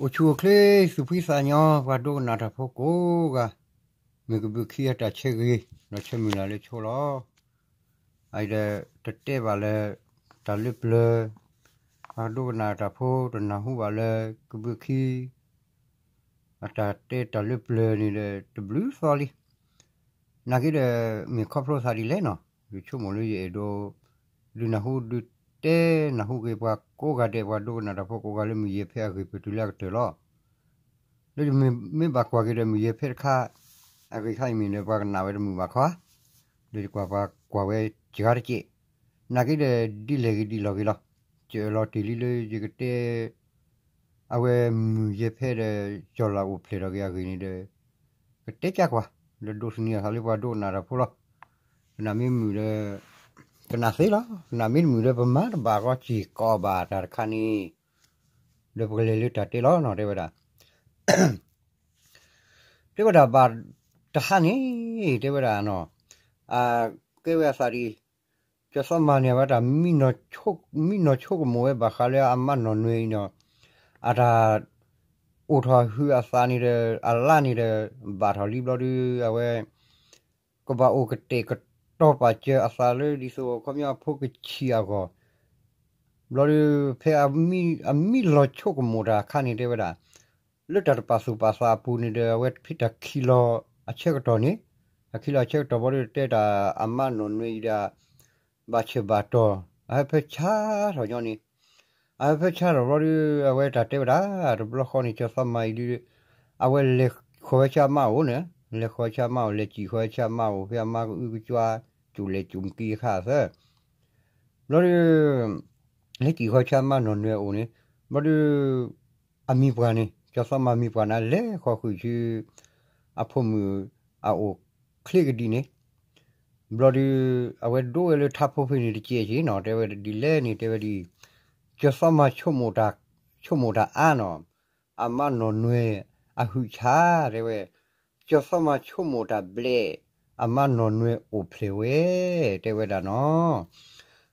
အိၣ်ဆူၣ်အိၣ်ချ့ သူၣ်ဖှံသးညီ ပှၤဒိကနၣ်တၢ်ဖိကိးဂၤ, မုၢ်ကဘုးခံအတၢ်ဆၢဂ့ၤ ဒီးဆၢမုၢ်လၢ်လၢဆိလီၤ. အအံၤဒီး တတဲဘၣ်လၢ တၢ်လၢပျၢၤ, ပှၤဒိကနၣ်တၢ်ဖိတနၢ်ဟူဘၣ်လၢ ကဘုးခံ အတၢ်တဲတၢ်လၢပျၢၤန့ၣ်ဒီး တဘျုးသီလံ. နာ်က့ဒီး မ့ၢ်ခီဖျိသးဒ်လဲၣ်နီၤ, ယဆိကမိၣ်လၢယအဲၣ်ဒိး ဒုးနၢ်ဟူဒုးတဲနၢ်ဟူက့ၤပှၤကိးဂၤဒဲး ပှၤဒိကနၣ်တၢ်ဖိကိးဂၤလၢမုၢ်ယဲၢ်ဖဲအဂ့ၢ်ပတုၤလၢအကတၢၢ်လီၤ. လၢယမ့ၢ်ဘၣ်ကွၢ်က့ၤဒီးမုၢ်ယဲၢ်ဖဲတခါ အဂ့ၢ်ခါအံၤမ့ၢ်ဒီး ပှၤကနၣ်ဝဲတမုာ်ဘၣ်ခီဧါ, ဒီးယကွၢ်ပှၤကွၢ်ဝဲစှၤတက့ၢ်. နာ်က့ဒီး ဒ်လဲၣ်ဂ့ၤဒ်လဲၣ်ဂ့ၤလီၤ, စၢၤလီၤတ့ၢ်လံလၢယကတဲ အဝဲမုၢ်ယဲၢ်ဖဲဒီး ကၠီၤလၤအိၣ်ဖျဲၣ်ထီၣ်က့ၤအဂ့ၢ်န့ၣ်ဒီး ကတဲကၢ်ကွၢ်, ဒီးဒိးသန့ၤအသးလၢပှၤဒိကနၣ်တၢ်ဖိလီၤ. ကနၣ်မ့ၢ်မုာ်ဒီး ကနၣ်သ့လီၤ, ကနၣ်မ့ၢ်တမုာ်ဒီး ပမၤတဘၣ်ကီက့ၤကိးဘၣ်တၢ်တခါန့ၣ်, ဒီးပကလဲၤလၢတၢ်တဲလီၤနီၤ တဲဝဲဒၣ် တဲဝဲဒၣ်ဘၣ်တဟါန့ၣ် တဲဝဲဒၣ်နီၤ, အကဲဝဲအသးဒ်အံၤ, ကၠီၤသီမၤန့ၣ် အဝဲတၢ်မံနီၤဆိကမိၣ်ဝဲဘၣ်ဃးလၢအမါနီၢ်နွဲအံၤနီၤ, အတၢ်အိၣ်ထီၣ်ဟုးအသးန့ၣ်ဒီး အလါန့ၣ်ဒီး ဘၣ်ထီၣ်လံဘျီဒုး အဝဲ ကဘၣ်အိၣ်ကတဲာ်ကတီၤပာ်စၢၤအသးလၢဒ်သိး ခီပညီအဖိကဆံးအဂီၢ်, ဘျီဒုး ဖဲအမံလီၤဆိကမိၣ်တၢ်အခါန့ၣ် တဲဝဲဒၣ် လၢတၢ်တပာ်သူၣ်ပာ်သးအပူၤန့ၣ်ဒီး အဝဲဖဲတၢ်ခံးလီၤအဆၢကတီၢ်န့ၣ်, တၢ်ခံးလီၤအဆၢကတီၢ်ဘျီဒုး တဲတၢ်အမါနီၢ်နွဲအံၤဒၣ် ဘၣ်ဆၢဘၣ်တီၢ် အဟၢဖၢဆါထီၣ်ညီန့ၣ်, အဟၢဖၢဆါထီၣ်ဘျီဒုး အဝဲတၢ်တဲဝဲဒၣ် တဘျီဃီန့ၣ် ကၠီၤသီမၤအံၤဒုး အဝဲလဲၤဃီၤဝဲဆၢအမါအိၣ်န့ၣ်, လဲၤဃီၤဝဲဆၢအမါအိၣ် လဲၤစံၣ်ဃီၤဝဲဆၢအမါအိၣ် ဖဲအမါကအုကစွါ စူၣ်လဲၤစူၣ်မကံအခါအသၢ ဘျီဒုး လဲၤစံၣ်ဃီၤဆၢအမါနီၢ်နွဲအအိၣ်န့ၣ်, ဘျီဒုး အမံၤပှၢ်န့ၣ် ကၠီၤသီမၤမံၤပှၢ်န့ၣ် လဲၤဃီၤဃုာ်ဆူ အဖိမုၣ်အအိၣ်ချ့ကဒံန့ၣ်, ဘျီဒုး အဝဲဒိဝဲလၢထါဖိဖဲန့ၣ်တကဲးက့ၤနီၤ တဲဝဲဒ်လဲၣ်န့ၣ် တဲဝဲဒ်အံၤ, ကၠီၤသီမၤဆိကမိၣ်တၢ်အါနီၤ, အမါနီၢ်နွဲအဟုးဆါ တဲဝဲ ကၠီၤသီမၤဆိကမိၣ်တၢ်ဘျဲၣ် အမါနီၢ်နွဲအိၣ်ဖျဲၣ်ဝဲ တဲဝဲဒၣ်နီၤ.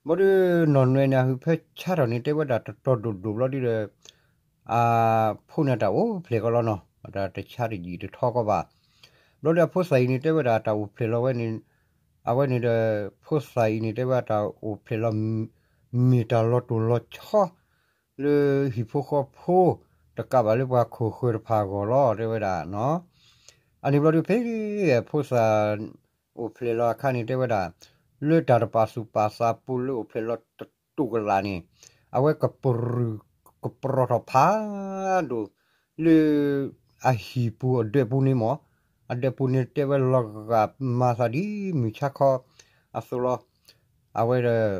ဘျီဒုး နီၢ်နွဲန့ၣ် အဟုးဖၢဆါထီၣ်န့ၣ် တဲဝဲဒၣ်တတီၤဒိၣ်ဒိၣ်ဘျီဒုးဒီး အဖိန့ၣ်တၢ်အိၣ်ဖျဲၣ်ကီးလီၤနီၤ, တၢ်တဆါတယံာ်တထီကီးဘၣ်. ဘျီဒုးအဖိသၣ်အံၤန့ၣ် တဲဝဲဒၣ်တၢ်အိၣ်ဖျဲၣ်လီၤဝဲန့ၣ်, အဝဲန့ၣ်ဒီး ဖိသၣ်အံၤန့ၣ် တဲဝဲဒၣ်တၢ်အိၣ်ဖျဲၣ်လီၤ မ့ၢ်တၢ်လီၤတိၢ်လီၤဆီ လၢဟံၣ်ဖိဃီဖိ တကးဘၣ်လၢပှၤခိၣ်ဃၢၤတဖၣ်အဂီၢ်လီၤ တဲဝဲဒၣ်နီၤ. အန့ၣ်ဘျီဒုး ဖဲအဖိသၣ်အိၣ်ဖျဲၣ်လီၤအခါန့ၣ် တဲဝဲဒၣ် လၢတၢ်တပာ်သူၣ်ပာ်သးပူၤလၢအိၣ်ဖျဲၣ်လီၤတတူၢ်ကလာ်န့ၣ် အဝဲကပြုၢ်ကပြီၤထီၣ်ဖးဒိၣ် လၢအဟံၣ်ပူၤအဒၢးပူၤန့ၣ်မ့ၢ်, အဒၢးပူၤန့ၣ်တဲဝဲလီၤဂာ်မၤသးဒ်မုၢ်ဆါခီအသိးလီၤ. အဝဲဒီး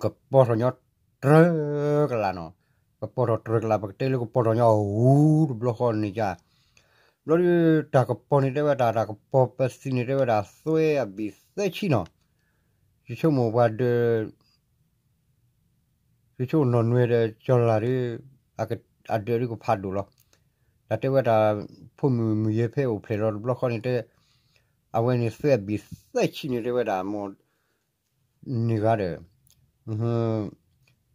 ကပီၤထီၣ်ညီတြၢၤကလာ်နီၤ, ကပီၤထီၣ်တြၢၤကလာ် ပကတဲလၢကပီၤထီၣ်ညီအဂူၤတဘျီဃီန့ၣ်က ဘျီဒုး တၢ်ကပီၤန့ၣ်တဲဝဲတၢ် တၢ်ကပီၤပသံန့ၣ်တဲဝဲဒၣ်သွဲအဘ့ၣ်သၢဆံနီၤ, ယဆိကမိၣ်ပှၤဒၢး ယဆိကမိၣ်နီၢ်နွဲဒီးကၠီၤလၤဒုး အဒၢးဒုးကဖးဒိၣ်လီၤ. တၢ်တဲဝဲတၢ် ဖိမုၣ်မုၢ်ယဲၢ်ဖဲအိၣ်ဖျဲၣ်လီၤတဘျီဃီန့ၣ်တဲ အဝဲန့ၣ်သွဲအဘ့ၣ်သၢဆံန့ၣ်တဲဝဲဒၣ်မ့ၢ် န့ၢ်ဂၤဒီး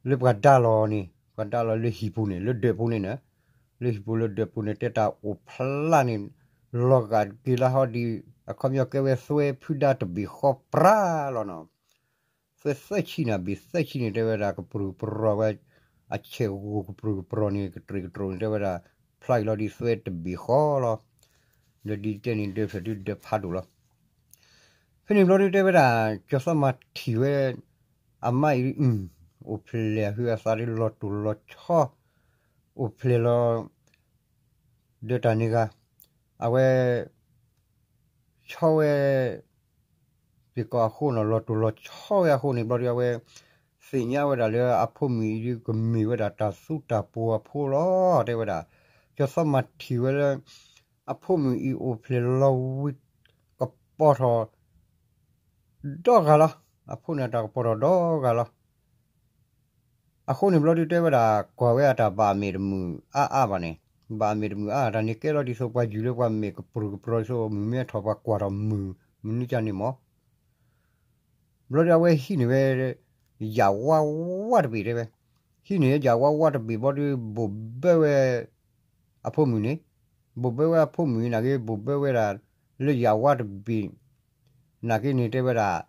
လၢပှၤဒါလီၤန့ၣ် ပှၤဒါလီၤလၢဟံၣ်ပူၤန့ၣ် လၢဒၢးပူၤန့ၣ်န့ၣ်, လၢဟံၣ်ပူၤလၢဒၢးပူၤန့ၣ် တဲတၢ်အိၣ်ဖျါန့ၣ် လီၤဂာ်က့ၤလၢဟီဒ် အခီပညီကဲဝဲသွဲဖုဒါတဘ့ၣ်ဃီပြးလီၤနီၤ. သွဲသၢဆံန့ၣ် ဘ့ၣ်သၢဆံန့ၣ် တဲဝဲဒၣ်ကပြုၢ်ကပြီၤဝဲ အဆဲးဂိၢ်ကပြုၢ်ကပြီၤန့ၣ် ကတြီၢ်ကတြီၢ်န့ၣ် တဲဝဲဒၣ် ဖျါက့ၤလီၤဒ်သွဲတဘ့ၣ်ဃီလီၤ. ဒီးဒ်တဲန့ၣ် ဒၢးဖျၢၣ်ဒုးဒၢးဖးဒိၣ်လီၤ. ဖဲန့ၣ်ဘျီဒုးတဲဝဲဒၣ် ကၠီၤသီမၤထံၣ်ဝဲ အမါအံၤ အိၣ်ဖျဲၣ်အဟုးအသးဒ်လီၤတိၢ်လီၤဆီ အိၣ်ဖျဲၣ်လီၤ ဒီးတၢ်န့ၣ်ဂၤ အဝဲ ဆီဝဲ စ့ၢ်ကီးအဃိနီၤ လီၤတိၢ်လီၤဆီဝဲအဃိန့ၣ် ဘျီဒုးအဝဲ သ့ၣ်ညါဝဲဒၣ်လၢအဖိမုၣ်အံၤဒုးကမ့ၢ်ဝဲဒၣ်တၢ်သူတၢ်ပှီၤအဖိလီၤ တဲဝဲဒၣ်. ကၠီၤသီမၤထံၣ်ဝဲလၢ အဖိမုၣ်အံၤအိၣ်ဖျဲၣ်လီၤဝံၤ ကပီၤထီၣ် ဒီဂၤလီၤ. အဖိန့ၣ်တၢ်ကပီၤထီၣ်ဒီဂၤလီၤ. အဃိန့ၣ်ဘျီဒုးတဲဝဲဒၣ် ကွၢ်ဝဲအတၢ်ဘၣ်အမ့ၢ်တမုာ်အါအါဘၣ်န့ၣ်, ဘၣ်အမ့ၢ်တမုာ်အါ တၢ်န့ၣ်ကဲလီၤဒ်သိးပှၤယုၢ်လၢပှၤမဲာ်ကပြုၢ်ကပြီၤဒ်သိး မုၢ်မ့ၢ်ထီၣ်ပှၤကွၢ်ထီၣ်မုာ် မနုၤကန့ၣ်မ့ၢ် ဘျီဒုးအဝဲဟံးန့ၢ်ဝဲ ယၣ်ဝါဝါတဘ့ၣ်တဲဝဲ, ဟံးန့ၢ်ယၣ်ဝါဝါတဘ့ၣ်ဘျီဒုး ဘိၣ်ဘၢဝဲ အဖိမုၣ်န့ၣ်, ဘိၣ်ဘၢဝဲအဖိမုၣ်နာ်က့ ဘိၣ်ဘၢဝဲဒၣ် လၢယၣ်ဝါတဘ့ၣ် နာ်က့န့ၣ်တဲဝဲဒၣ်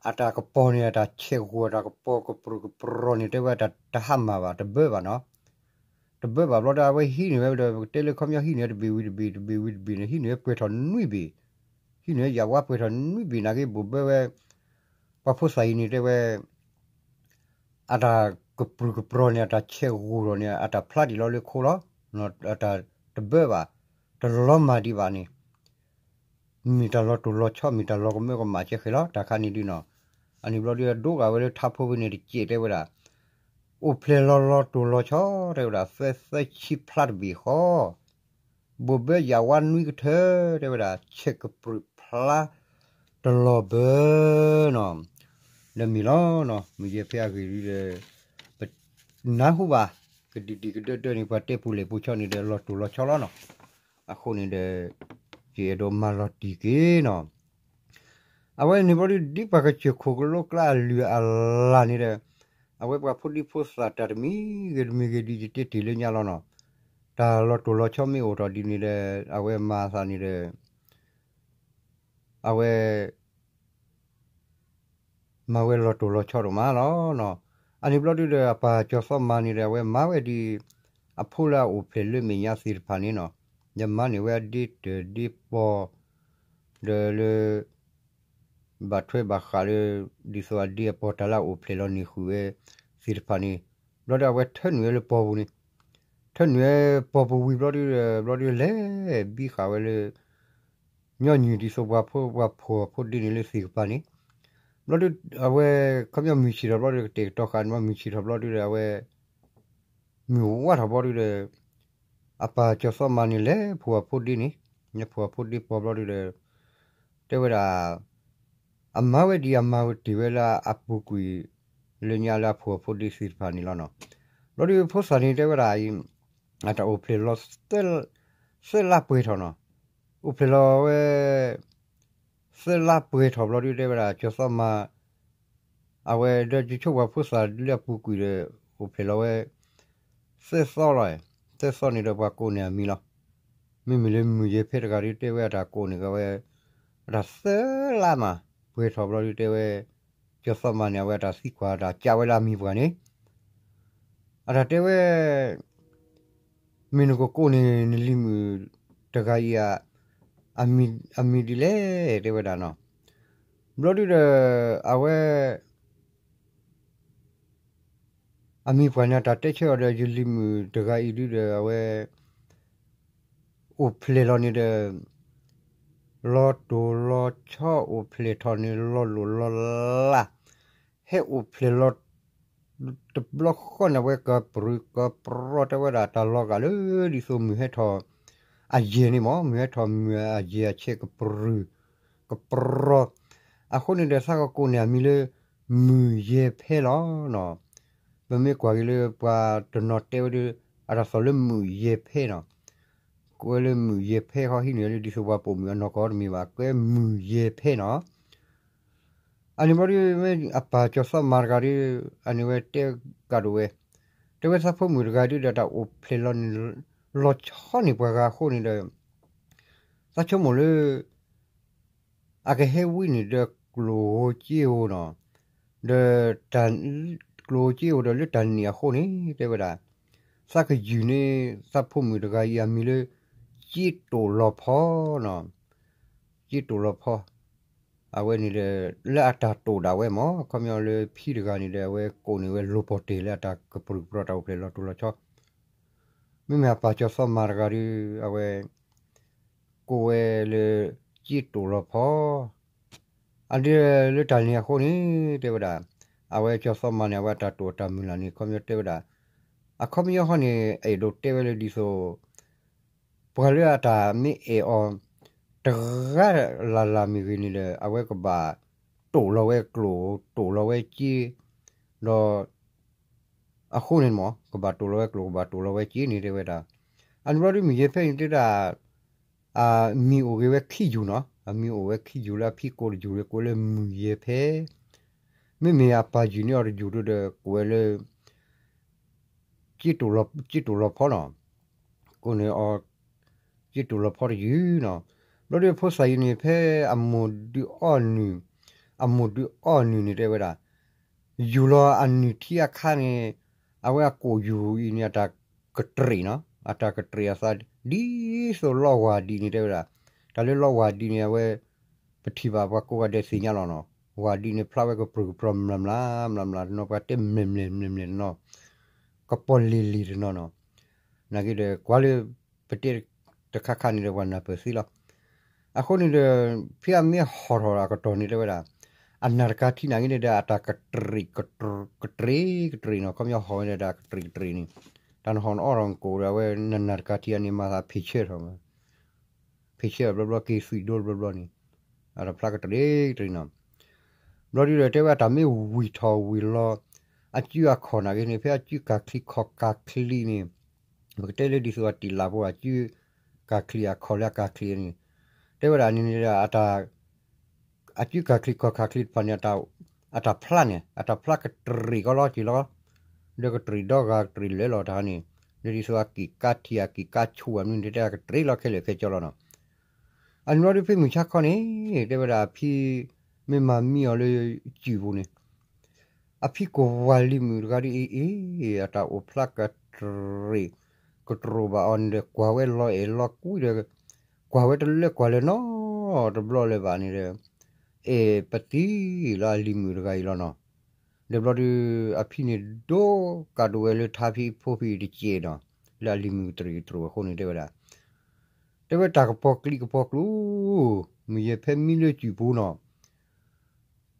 အတၢ်ကပီၤန့ၣ် အတၢ်ဆဲးဂီၤ အတၢ်ကပီၤကပြုၢ်ကပြီၤန့ၣ် တဲဝဲတၢ်တဟါမၢ်ဘၣ် တဘၢဘၣ်နီၤ. တဘၢဘၣ်ဘျီဒီး အဝဲဟံးန့ၢ်ဝဲဒီး ပကတဲလၢခီပညီဟံးန့ၢ်ဝဲတဘ့ၣ်ဝံၤတဘ့ၣ် တဘ့ၣ်ဝံၤတဘ့ၣ်န့ၣ် ဟံးန့ၢ်ဝဲပှဲၤထီၣ်နွံဘ့ၣ်, ဟံးန့ၢ်ဝဲယၣ်ဝါပှဲၤထီၣ်နွံဘ့ၣ်နာ်က့ ဘိၣ်ဘၢဝဲ ပှၤဖိသၣ်အံၤန့ၣ်တဲဝဲ အတၢ်ကပြုၢ်ကပြီၤန့ၣ် အတၢ်ဆဲးဂီၤထီၣ်န့ၣ် အတၢ်ဖျါတံၢ်လီၤလၢခိလီၤ. အတၢ်တဘၢဘၣ်, တလီၤမၢ်ဒံးဘၣ်န့ၣ် မ့ၢ်တၢ်လီၤတိၢ်လီၤဆီ မ့ၢ်တၢ်လီၤကမၢကမၣ်ကဲဃဲၤလီၤ တၢ်ခါန့ၣ်ဒုနီၤ. အန့ၣ်ဘျီဒု ဒိဂာ်ဝဲလၢထါဖိဖဲန့ၣ်တစဲးတဲဝဲဒၣ် အိၣ်ဖျဲၣ်လီၤလီၤတိၢ်လီၤဆီ တဲဝဲဒၣ် သၢသၢဆံဖျါတဘ့ၣ်ဃီ ဘိၣ်ဘၢယၣ်ဝါနွံကထၢ တဲဝဲဒၣ် ဆဲးကပြုၢ်ဖျါတလီၤဘၢနီၤ. ဒီးမ့ၢ်လီၤနီၤ မုၢ်ယဲၢ်ဖဲအဂ့ၢ်ဒ်ဒီး ပနၢ်ဟူဘၣ် ကဒံၣ်ဒံၣ်ကဒၢဒၢန့ၣ် ပှၤတဲပူၤလဲၣ်ပူၤဆီန့ၣ်ဒီး လီၤတိၢ်လီၤဆီလီၤနီၤ. အဃိန့ၣ်ဒီး ယအဲၣ်ဒိးမၤလီၤတံၢ်က့ၤနီၤ. အဝဲန့ၣ်ဘျီဒု ဒ်ပှၤကစၢၢ်ခိၣ်ကလိကျါအလုၢ်အလၢ်န့ၣ်ဒီး အဝဲပှၤဖိဒံဖိသၣ်တၢ်တမံၤဂ့ၤတမံၤဂ့ၤဒ်ယတဲတ့ၢ်လၢညါလီၤနီၤ. တၢ်လီၤတိၢ်လီၤဆီမ့ၢ်အိၣ်ထီၣ်ဒ်န့ၣ်ဒီး အဝဲမၤအသးန့ၣ်ဒီး အဝဲ မၤဝဲလီၤတိၢ်လီၤဆီဒိၣ်မးလီၤနီၤ. အန့ၣ်ဘျီဒုဒီး အပၢ်ကၠီၤသီမၤန့ၣ်ဒီး အဝဲမၤဝဲဒ် အဖိလၢအအိၣ်ဖျဲၣ်လၢမဲာ်ညါသ့ၣ်တဖၣ်န့ၣ်နီၤ, ယမၤန့ၢ်ဝဲအဒ့တၢၢ်ဒ့ပီၤ ဒီးလၢ ဘၣ်ထွဲဘၣ်ဃးလၢ ဒ်သိးအဒ့အပီၤတၢ်လၢအအိၣ်ဖျဲၣ်လီၤန့ၢ်ဃုာ်ဝဲသ့ၣ်တဖၣ်န့ၣ်, ဘျီဒီးအဝဲထၢနုာ်ဝဲလၢပီၤပူၤန့ၣ်, ထၢနုာ်ဝဲပီၤပူၤဝံၤဘျီဒုဒီး ဘျီဒုလဲၤဘံဃာ်ဝဲလၢ ညီနုၢ်ဒ်သိးပှၤဖိပှၤဖိအဖိဒ့န့ၣ်လၢသ့ၣ်ကပၤန့ၣ်, ဘျီဒု အဝဲ ခီပညီမုၢ်ဆ့ၣ်ထီၣ်ဘျီဒု ကတဲာ်ကတီၤဃာ်န့ၣ် မုၢ်ဆ့ၣ်ထီၣ်ဘျီဒုဒီး အဝဲ မုၢ်ဝါထီၣ်ဘျီဒုဒီး အပၢ်ကၠီၤသီမၤန့ၣ်လဲၤဖိအဖိဒ့န့ၣ်, ဖိအဖိဒ့ပီၤဘျီဒုဒီး တဲဝဲဒၣ် အမၤဝဲဒ်အမၤဝဲတ့ၢ်ဝဲလၢအပူၤကွံာ် လၢညါလၢအဖိအဖိဒ့သ့ၣ်တဖၣ်န့ၣ်လီၤနီၤ. ဘျီဒုဖိသၣ်န့ၣ်တဲဝဲဒၣ် အတၢ်အိၣ်ဖျဲၣ်လီၤ သၢလါပှဲၤထီၣ်နီၤ, အိၣ်ဖျဲၣ်လီၤဝဲ သၢလါပှဲၤထီၣ်ဘျီဒုတဲဝဲဒၣ် ကၠီၤသီမၤ အဝဲဒီးယဆိကမိၣ်ပှၤဖိသၣ်လၢအပူၤကွံာ်ဒီး အိၣ်ဖျဲၣ်လီၤဝဲ သၢသီလီၤ, သၢသီန့ၣ်ဒီးပှၤကိးန့ၢ်အမံၤလီၤ. မ့မ့ၢ်လၢမုၢ်ယဲၢ်ဖဲတဂၤဒုတဲဝဲအတၢ်ကိးန့ၢ်က့ၤဝဲ အတၢ်သၢလါမး ပှဲၤထီၣ်ဘျီဒုတဲဝဲ ကၠီၤသီမၤန့ၣ် အဝဲအတၢ်သံကွၢ်တၢ်ကးဝဲလၢအမံၤပှၢ်န့ၣ် အတၢ်တဲဝဲ မ့ၢ်နကကိးန့ၢ်နလံၤမုၣ်တဂၤအံၤ အမံၤဒ်လဲၣ် တဲဝဲဒၣ်နီၤ. ဘျီဒုဒီး အဝဲ အမံၤပှၢ်န့ၣ် အတၢ်တဲဆၢအီၤဒီး ယလံၤမုၣ်တဂၤအံၤဒုဒီး အဝဲ အိၣ်ဖျဲၣ်လီၤန့ၣ်ဒီး လီၤတိၢ်လီၤဆီအိၣ်ဖျဲၣ်ထီၣ်န့ၣ် လီၤလိၢ်လီၤလး ဟဲအိၣ်ဖျဲၣ်လီၤ တဘျီဃီန့ၣ် အဝဲကပြုၢ်ကပြီၤတဲဝဲဒၣ် တၢ်လီၤဂာ်လၢဒ်သိးမုၢ်ဟဲထီၣ်အယဲၢ်န့ၣ်မ့ၢ် မုၢ်ဟဲထီၣ်မုၢ်အယဲၢ်အဆဲးကပြုၢ် ကပြီၤ အဃိန့ၣ်ဒီး သးကကိးန့ၢ်အမံၤလၢ မုၢ်ယဲၢ်ဖဲလီၤနီၤ. ပမ့ၢ်ကွၢ်က့ၤလၢပှၤတနီၤတဲဝဲဒၣ် အတၢ်သီၣ်လၢမုၢ်ယဲၢ်ဖဲနီၤ, ကိးဝဲလၢမုၢ်ယဲၢ်ဖဲဃီ ဟံးန့ၢ်လၢဒ်သိးပှၤပိာ်မုၣ်အနီၢ်ကီၢ်တမ့ၢ်ဘၣ် ကွဲမုၢ်ယဲၢ်ဖဲနီၤ. အန့ၣ်ဘျီဒု မ့ၢ်အပၢ်ကၠီၤသီမၤတဂၤဒု အန့ၣ်ဝဲတဲကးဒိၣ်ဝဲ, တဲဝဲသးဖိမုၣ်တဂၤဒုဒီး တၢ်အိၣ်ဖျဲၣ်လီၤန့ၣ် လီၤဆီန့ၢ်ပှၤဂၤအဃိန့ၣ်ဒီး သးဆိကမိၣ်လၢ အကဟဲဝံန့ၣ်ဒီးကျိၣ်ဧိၤစ့ဧိၤနီၤ, ဒီး ကျိၣ်ဧိၤစ့ဧိၤဒီးလၢတၢ်န့ၣ်အဃိန့ၣ် တဲဝဲဒၣ် သးကယုၢ်န့ၢ် သးဖိမုၣ်တဂၤအံၤအမံၤလၢ က့တိာ်လီၤဖီနီၤ, က့တိာ်လီၤဖီ အဝဲန့ၣ်ဒီး လၢအတၢ်တိာ်ဒၣ်ဝဲမ့ၢ် ခီပညီလၢဖံတဂၤန့ၣ်ဒီး အဝဲကိးန့ၢ်ဝဲလိာ်ပီၢ်တ့ၢ်လၢအတၢ်ကပြုၢ်ကပြီၤတၢ်အိၣ်ဖျဲၣ်လီၤတိၢ်လီၤဆီ မ့မ့ၢ်အပၢ်ကၠီၤသီမၤတဂၤဒီး အဝဲ ကိးဝဲလၢ က့တိာ်လီၤဖီ အဒုလၢတၢ်န့ၣ်အဃိန့ၣ် တဲဝဲဒၣ် အဝဲကၠီၤသီမၤန့ၣ် အဝဲအတၢ်တိာ်အတၢ်မုၢ်လၢ်န့ၣ် ခီပညီတဲဝဲဒၣ် အခီပညီဟီန့ၣ် အဲၣ်ဒိးတဲဝဲလၢဒ်သိး ပှၤလၢအတၢ်မ့ၢ်အဲၣ်အီၤ တဂၤလၢ်လၢ်မ့ၢ်ဂ့ၤန့ၣ်ဒီး အဝဲကဘၣ်တိာ်လီၤဝဲကျိၣ် တိာ်လီၤဝဲက့ ဒီး အဃိန့ၣ်မ့ၢ် ကဘၣ်တိာ်လီၤဝဲကျိၣ် ကဘၣ်တိာ်လီၤဝဲက့န့ၣ်တဲဝဲဒၣ်. အန့ၣ်ဘျီဒု မုၢ်ယဲၢ်ဖဲန့ၣ်တဲဒၣ် အမံၤအိၣ်ဂ့ၤဝဲခံယူၢ်နီၤ, အမံၤအိၣ်ဝဲခံယူၢ်လၢအဖံကိးတယူၢ်ဒီး ကိးလၢမုၢ်ယဲၢ်ဖဲ, မ့မ့ၢ်အပၢ်ယုၢ်န့ၢ်အီၤတယူၢ်ဒီး ကိးဝဲလၢ က့တိာ်လီၤဖီနီၤ, ကိးန့ၢ်အီၤ က့တိာ်လီၤဖီတယုၢ်နီၤ. ဘျီဒုးဖိသၣ်အံၤန့ၣ် ဖဲအမိၢ်ဒုးအီၣ်နုၢ်, အမိၢ်ဒုးအီၣ်နုၢ်န့ၣ် တဲဝဲဒၣ် ယူၢ်လီၤအနုၢ်ထံအခါန့ၣ်, အဝဲအကိာ်ယူၢ်အံၤန့ၣ် အတၢ်ကတြံးနီၤ, အတၢ်ကတြံးအသး ဒ်သိးလီဝၢ်ဒံးန့ၣ် တဲဝဲဒၣ်. တၢ်လၢလီဝၢ်ဒံးန့ၣ် အဝဲ ပထံၣ်ဘၣ်ပှၤကိးဂၤဒဲးသ့ၣ်ညါလီၤနီၤ. ဝၢ်ဒံးန့ၣ် ဖျါဝဲကပြုၢ်ကပြီၤမျၢ်မျၢ်မျၢ်မျၢ်တနီၤ, ပှၤတဲမဲာ်မျၢ်မျၢ်မျၢ်တနီၤ, ကပီၤလ့ၤလ့ၤတနီၤနီၤ. နာ်က့ဒီး ကွၢ်လၢပတဲတခါခါန့ၣ်ဒီး ပှၤနၢ်ပၢၢ်သ့လီၤ. အဃိန့ၣ်ဒီး ဖဲအမ့ၢ်ဟီၣ်ထီၣ်အကတီၢ်န့ၣ် တဲဝဲဒၣ် အနၢ်တကၤထံနာ်က့န့ၣ်ဒီး အတၢ်ကတြံးကတြံးနီၤ, ခီပညီဟီၣ်ဝဲဒၣ်ဒီး အကတြံးကတြံးန့ၣ်, တၢ်နဟီၣ်နအီၣ်ထီၣ်နကိာ်ဒီး အဝဲနနၢ်တကၤထံအန့ၣ် မၤသးဖံးဆၢထီၣ် ဖံးဆၢဘျီဘျီ က့ၤသွံၣ်ဒိတဘျီဘျီန့ၣ်, အတၢ်ဖျါကတြံးကတြံးနီၤ. ဘျီဒုးဒီး တဲဝဲတၢ်မ့ၢ်ဝံၢ်ထီၣ်ဝံၢ်လီၤ အစုအခီၣ်နာ်က့န့ၣ် ဖဲအစုကၤချံခီၣ်ကၤချံန့ၣ်, ပကတဲလၢဒ်သိးအတံာ်လၢ်ဖိ အစုကၤချံအခီၣ်လၢအကၤချံန့ၣ်, တဲဝဲဒၣ်န့ၣ်န့ၣ်ဒီး အစုကၤချံခီၣ်ကၤချံတဖၣ်န့ၣ် အတၢ်ဖျါန့ၣ် အတၢ်ဖျါကတြံးကီလီၤက့ၤလီၤ, ဒီးကတြံးဒီဂၤကတြံးလၢာ်လီၤတၢ်န့ၣ်, ဒီးဒ်သိးအက့ၤကါထံအက့ၤကါဆူၣ်အမနုၤန့ၣ် တဲကတြံးလီၤခဲလၢာ်ခဲဆ့လီၤနီၤ. အန့ၣ်ဘျီဒုး ဖဲမုၢ်ဆါခီန့ၣ် တဲဝဲဒၣ်အဖံ မ့ၢ်မၤမံအီၤလၢစုၣ်ပူၤန့ၣ်, အဖံကိးဝၤလံၤမုၣ်တဂၤဒ်အံၤအံၤ, အတၢ်အိၣ်ဖျါကတြံး ကတြိာ်ဘၣ်အီၤန့ၣ်ဒီး ကွၢ်ဝဲလီၤအဲၣ်လီၤကွံဒီး ကွၢ်ဝဲတလၢကွၢ်လၢၤနီတဘျီလၢၤဘၣ်န့ၣ်ဒီး အဲၣ်ပသံလၢအလံၤမုၣ်တဂၤအံၤလီၤနီၤ. ဒီးဘျီဒုး အဖံန့ၣ်ဒိကးဒိၣ်ဝဲလၢထါဖံဖိဖံတစဲးနီၤ, လၢအလံၤမုၣ်ကတြံးကတြိာ်အဃိန့ၣ် တဲဝဲဒၣ် တဲဝဲတၢ်ကပီၤကျံးကပီၤကျိၤ, မုၢ်ယဲၢ်ဖဲမံလၢစုၣ်ပူၤနီၤ,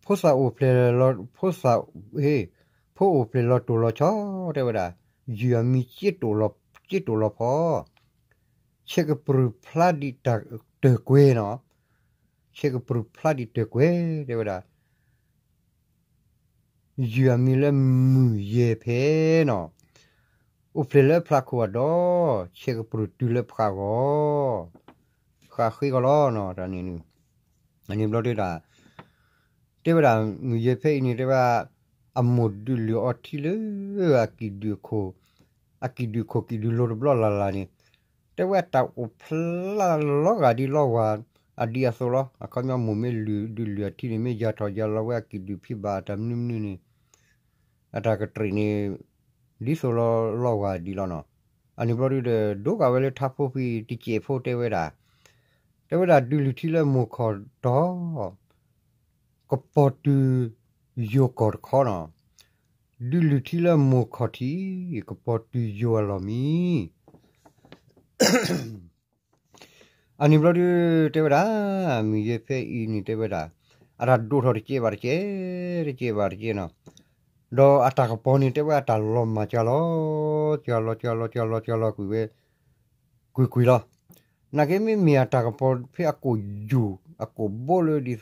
ဖိသၣ်အိၣ်ဖျဲၣ်လီၤ, ဖိသၣ်, ဟ့, ဖိအိၣ်ဖျဲၣ်လီၤတိၢ်လီၤဆီ, တဲဝဲဒၣ်, ယုၢ်အမံၤ က့တိာ်လီၤဖီ, ဆဲးကပြုၢ်ဖျါဒံးတၢ်တၢၢ်ကွဲၤနီၤ, ဆဲးကပြုၢ်ဖျါဒံးတၢၢ်ကွဲၤ တဲဝဲဒၣ် ယုၢ်အမံၤလၢမုၢ်ယဲၢ်ဖဲနီၤ, အိၣ်ဖျဲၣ်လၢဖျးခိၣ်အဒီး, ဆဲးကပြုၢ်တုၤလၢဖးဂီၤ, ဃးဃ့ကီးလီၤနီၤ တၢ်န့ၣ်, အန့ၣ်ဘျီဒုးဒၣ် တဲဝဲဒၣ် မုၢ်ယဲၢ်ဖဲအံၤန့ၣ် တဲဝဲဒၣ် အမိၢ်ဒုးလုၢ်အီထံလၢ အကံၣ်ဒုၣ်ခိၣ်, အကံၣ်ဒုၣ်ခိၣ်ကံၣ်ဒုၣ်လိၤတဘျီလၢ်လၢ်န့ၣ်, တဲဝဲတၢ်အိၣ်ဖျါလီၤဂာ်ဒ်လီဝၢ်အဒံးအသိးလီၤ. အခီပညီမိၢ်မ့ၢ်လုၢ်ဒုးလုၢ်အထံန့ၣ် မ့ၢ်ယၤထီၣ်ယၤလီၤဝဲအကံၣ်ဒုၣ်ဖံးဘၣ်တၢ်မနုၤမနုၤန့ၣ် အတၢ်ကတြံးန့ၣ် ဒ်သိးလီၤလီဝၢ်ဒံးလီၤနီၤ. အန့ၣ်ဘျီဒုးဒီး ဒိကးဝဲလၢထါဖိဖံတစဲးဖိတဲဝဲဒၣ်, တဲဝဲဒၣ်ဒုးလုၢ်ထံလၢမိၢ်ခီၣ်တီၤ ကပီၤတုၤယိၤကီၢ်တခီနီၤ, ဒုးလုၢ်ထံလၢမိၢ်ခီၣ်ထံး ကပီၤတုၤယိၤအလီၢ်မံ. အန့ၣ်ဘျီဒုး တဲဝဲဒၣ် မုၢ်ယဲၢ်ဖဲအံၤန့ၣ် တဲဝဲဒၣ် အတၢ်ဒိၣ်ထီၣ်တကဲးဘၣ်တကဲး, တကဲးဘၣ်တကဲးနီၤ, ဒီးအတၢ်ကပီၤန့ၣ် တဲဝဲအတၢ်လီၤမၢ်ကလီၤ, ကလီၤ ကလီၤ ကလီၤ ကလီၤကွံာ်ဝဲ ကွံာ်ကွံာ်လီၤ. နာ်က့မ့မ့ၢ်အတၢ်ကပီၤဖဲအကိာ်ယူၢ် အကိာ်ဘိလၢဒ်သိး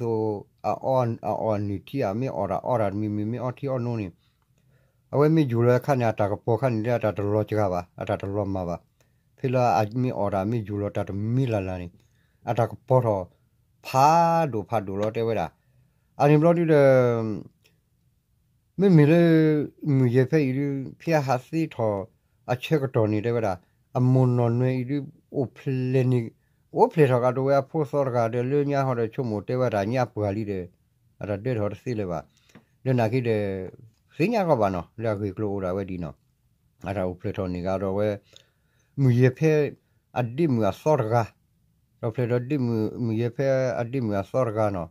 အအီၣ်အနုၢ်ထံ အမ့ၢ်အီၣ်တၢ်အီတၢ်တမံၤမံၤ မ့ၢ်အီထံအီနိန့ၣ် အဝဲမ့ၢ်ယူၢ်လီၤအခါန့ၣ် အတၢ်ကပီၤခါန့ၣ် အတၢ်တလီၤစှၤဘၣ်, အတၢ်တလီၤမၢ်ဘၣ်. ဖဲလၢအမ့ၢ်အီၣ်တၢ်မ့ၢ်ယူၢ်လီၤတၢ်တမံၤလၢ်လၢ်န့ၣ် အတၢ်ကပီၤထီၣ် ဖးဒိၣ်ဖးဒိၣ်လီၤ တဲဝဲဒၣ်. အန့ၣ်ဘျီဒုးဒီး မ့မ့ၢ်လၢ မုၢ်ယဲၢ်ဖဲအံၤဒုး ဖဲအဟးသ့ထီၣ်အဆၢကတီၢ်န့ၣ် တဲဝဲဒၣ် အမိၢ်နီၢ်နွဲအံၤဒုး အိၣ်ဖျဲၣ်န့ၣ် အိၣ်ဖျဲၣ်ထီၣ်ကဒီးဝဲအဖိသီတဂၤဒီး လၢညါဟီဒီးဆိကမိၣ်တဲဝဲတၢ်ညါပှၢ်လံဒီး အတၢ်ဒၢထီၣ်တသ့လၢၤဘၣ်. လၢနာ်က့ဒီး သ့ၣ်ညါကီးဘၣ်နီၤ လၢအဂ့ၢ်ကျိၤအိၣ်ဒၣ်ဝဲဒ်နီၤ အတၢ်အိၣ်ဖျဲၣ်ထီၣ်န့ၢ်ကဒီးဝဲ မုၢ်ယဲၢ်ဖဲအဒ့မုၣ်အသီတဂၤ, ဒီးဖျဲၣ်ထီၣ်ဒ့မုၣ် မုၢ်ယဲၢ်ဖဲအဒ့မုၣ်အသီတဂၤနီၤ.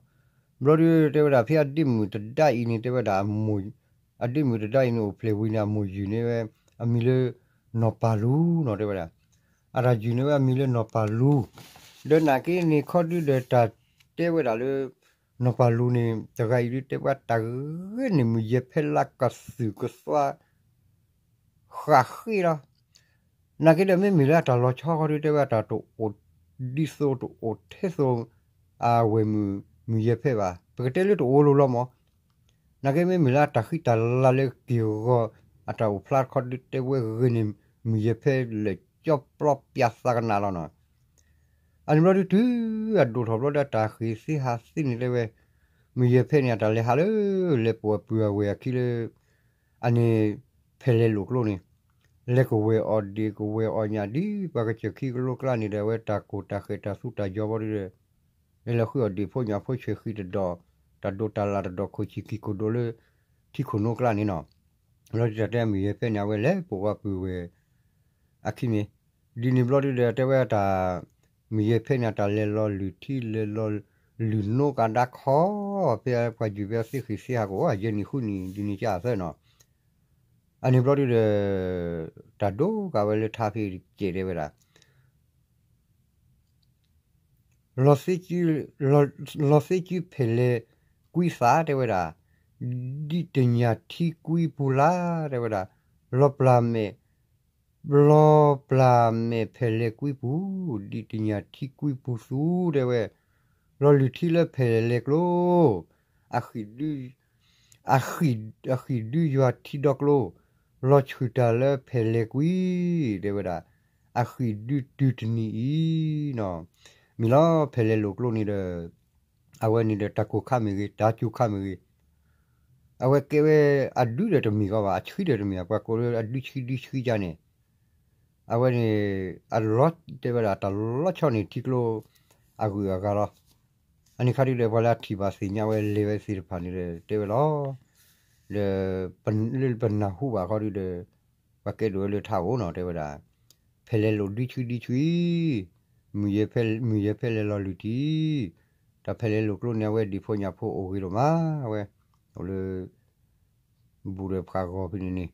ဘျီဒုးတဲဝဲဒၣ် ဖဲအဒ့မုၣ်တဒါအံၤန့ၣ် တဲဝဲဒၣ် အဒ့မုၣ်တဒါအံၤန့ၣ် အိၣ်ဖျဲၣ်ဝံၤန့ၣ် အမိၢ်ယုၢ်န့ၢ်ဝဲ အမံၤလၢ နီၢ်ပၢ်လူနီၤ တဲဝဲဒၣ်. အတၢ်ယုၢ်န့ၢ်ဝဲအမံၤလၢနီၢ်ပၢ်လူ, ဒီးနာ်က့န့ၣ်ခီဒုးဒီးတၢ်တဲဝဲဒၣ်လၢ နီၢ်ပၢ်လူန့ၣ် တဂၤအံၤဒုးတဲဝဲတၢ်ဂ့ၢ်န့ၣ် မုၢ်ယဲၢ်ဖဲလၢကသုၣ်ကသွါ ဃၣ်ဃ့လီၤ. နာ်က့ဒီးမ့မ့ၢ်လၢအတၢ်လီၤဆီဃီဒုးတဲဝဲတၢ်တအိၣ်ဒ်သိးတအိၣ်ထဲသိး အဝဲၢ်မုၢ် မုၢ်ယဲၢ်ဖဲဘၣ်. ပကတဲလၢတအိၣ်လိၤလီၤမး. နာ်က့မ့မ့ၢ်လၢအတၢ်ဃံတၢ်လၤလၢက့ၢ်ဂီၤ အတၢ်အိၣ်ဖျါတခီဒုးတဲဝဲဂ့ၤန့ၣ် မုၢ်ယဲၢ်ဖဲလဲၤကၠီပျီပျၢ်သးကနၣ်လီၤနီၤ. အန့ၣ်ဘျီဒုးတုၤအဒိၣ်ထီၣ်ဘျီဒီး တၢ်ဃ့ၢ်သ့ဟးသ့န့ၣ်တဲဝဲ မုၢ်ယဲၢ်ဖဲန့ၣ် အတၢ်လဲၤဟးလၢ လဲၤပိာ်အပုၢ်အဝဲၢ်အခံလၢ အန့ၣ် ဖဲလဲၤလိာ်ကျိန့ၣ်, လဲၤကဝဲၤအီၣ်ဒ့ၣ်ကဝဲၤအီၣ်ညၣ်ဒ်ပှၤကစၢၢ်ခံကလိကျါန့ၣ်ဒီး အဝဲတၢ်ကိၢ်တၢ်ဃဲးတၢ်သူတၢ်ယီဘီဒ်ဒီး လဲၤလီၤဃုအီၣ်ဒ့ၣ်ဖိညၣ်ဖိဆဲးဃံတဒီး တၢ်ဒိးတၢ်လၣ်တဒီးခိၣ်ဆံးကံၢ်ခိၣ်ဒိၣ်လၢ ထံခိၣ်နိကျါန့ၣ်နီၤ. လီၤတံၢ်တၢ်တဲမုၢ်ယဲၤဖဲန့ၣ် အဝဲလဲၤပိာ်ဝဲပုၢ်ဝဲၢ် အခံမ့ၢ် ဒ်န့ၣ်ဘျီဒုဒီး တဲဝဲတၢ် မုၢ်ယဲၤဖဲန့ၣ် တၢ်လဲၤလီၤလုၢ်ထံ လဲၤလီၤလုၢ်နိကဒါခီ ဖဲပှၤယုၢ်ဖဲသ့ဃံးသ့ဟးကအိၣ် ယဲၢ်နံၣ်ဃုနံၣ် ဒ်န့ၣ်ကသၢနီၤ. အန့ၣ်ဘျီဒုဒီး တၢ်ဒိကးဝဲလၢထါဖဲကဲတဲဝဲဒၣ် လီၤသ့ကု လီၤသ့ကုဖဲလဲၣ်ကွံသး တဲဝဲဒၣ်, ဒ်တညၣ်ထံကွံပူၤလၢ် တဲဝဲဒၣ်, လီၤပျၢ်မဲာ်, လီၤပျၢ်မဲာ်ဖဲလဲၣ်ကွံပူၤ, ဒ်တညၣ်ထံကွံပူၤသူ တဲဝဲ, လီၤလုၢ်ထံလၢဖဲလဲၣ်ကျိ အဃံၢ်ဒု အဃံၢ်ဒုယွၤထံဒီကျိ, လီၤဆှုၣ်တၢ်လၢဖဲလဲၣ်ကွံ, တဲဝဲဒၣ်, အဃံၢ်ဒုတုၤတနံၤအံၤနီၤ, မ့ၢ်လီၤဖဲလဲၣ်လိာ်ကျိန့ၣ်ဒီး အဝဲန့ၣ်ဒီးတၢ်ကိၢ်ခါမ့ၢ်ဂ့ၤ တၢ်ကိၢ်ခါမ့ၢ်ဂ့ၤ, အဝဲကဲဝဲအဒုဒီးတမ့ၢ်ကီးဘၣ် အဆှံဒီးတမ့ၢ် ပှၤကိးလၢအဒုဆှံဒုဆှံကါန့ၣ်, အဝဲန့ၣ် အလီၤတဲဝဲဒၣ် တၢ်လီၤဆီန့ၣ်ထံကျိ အဂုၤအဂၤလီၤ. အန့ၣ်ခါဒုဒီး ပှၤလၢအထံၣ်ဘၣ်သ့ၣ်ညါဝဲလဲၤဝဲသ့ၣ်တဖၣ်န့ၣ်ဒီး တဲဝဲလီၤ. ဒီး လၢပနၢ်ဟူဘၣ်ခီဒုဒီး ပှၤကဲဒိၣ်ဝဲလၢထးအိၣ်နီၤ တဲဝဲဒၣ်, ဖဲလဲၣ်လိာ်ဒုဆှံဒုဆှံ, မုၢ်ယဲၤဖဲလဲၣ်လီၤလုၢ်ထံ, တၢ်ဖဲလဲၣ်လိာ်ကျိန့ၣ် အဝဲဒံၣ်ဖိညၣ်ဖိအိၣ်ဂ့ၤဒိၣ်မး အဝဲ အိၣ်လၢ ဘူးဒီးဖးဂီၤဖဲန့ၣ်န့ၣ်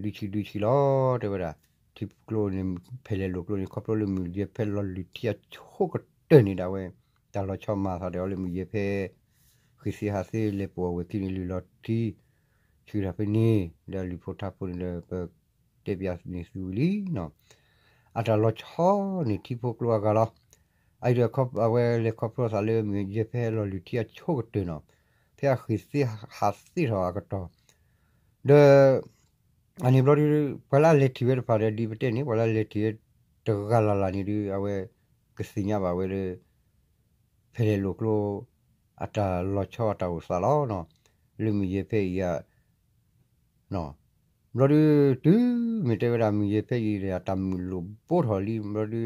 ဒုဆှံဒုဆှံလီၤ တဲဝဲဒၣ်, ထံကျိန့ၣ် ဖဲလဲၣ်လိာ်ကျိန့ၣ် ခီဖျိလၢမုၢ်ယဲၤဖဲလီၤလုၢ်ထံအဆိကတၢၢ်န့ၣ်ဒၣ်ဝဲ, တၢ်လီၤဆီမၤသးဒီးအီၤလၢမုၢ်ယဲၤဖဲ ဃ့သ့ဟးသ့လဲၤပိာ်အဝဲၢ်ခံန့ၣ် လုၢ်လီၤထံ ဆှံတၢ်ဖဲန့ၣ် ဒီးလုၢ်ဖိထါဖိန့ၣ်ဒီး ပတဲပၠးန့ၢ်သုဝံၤလံနီၤ, အတၢ်လီၤဆီန့ၣ်ထံဖိကျိအဂၤလီၤ. အအံၤဒီးအဝဲလဲၤခီဖျိသးလၢမုၢ်ယဲၤဖဲလီၤလုၢ်ထံအဆိကတၢၢ်နီၤ, ဖဲအဃ့ၢ်သ့ဟးသ့ထီၣ်အကတီၢ်, ဒီး အန့ၣ်ဘျီဒု ပှၤလၢအလဲၤထံၣ်ဝဲတဖၣ်ဒီး ဒ်ပတဲန့ၣ် ပှၤလၢအလဲၤထံၣ်ဝဲတဂၤလၢ်လၢ်န့ၣ်ဒု အဝဲကသ့ၣ်ညါဘၣ်ဝဲလၢ ဖဲလဲၣ်လိာ်ကျိ အတၢ်လီၤဆီအတၢ်အိၣ်သးလီၤ. လၢမုၢ်ယဲၤဖဲအံၤ ဘျီဒု တုၤမ့ၢ်တဲဝဲဒၣ်မုၢ်ယဲၤဖဲအံၤဒီး အတၢ်မုာ်လိာ်ဘိထီၣ်လံဘျီဒု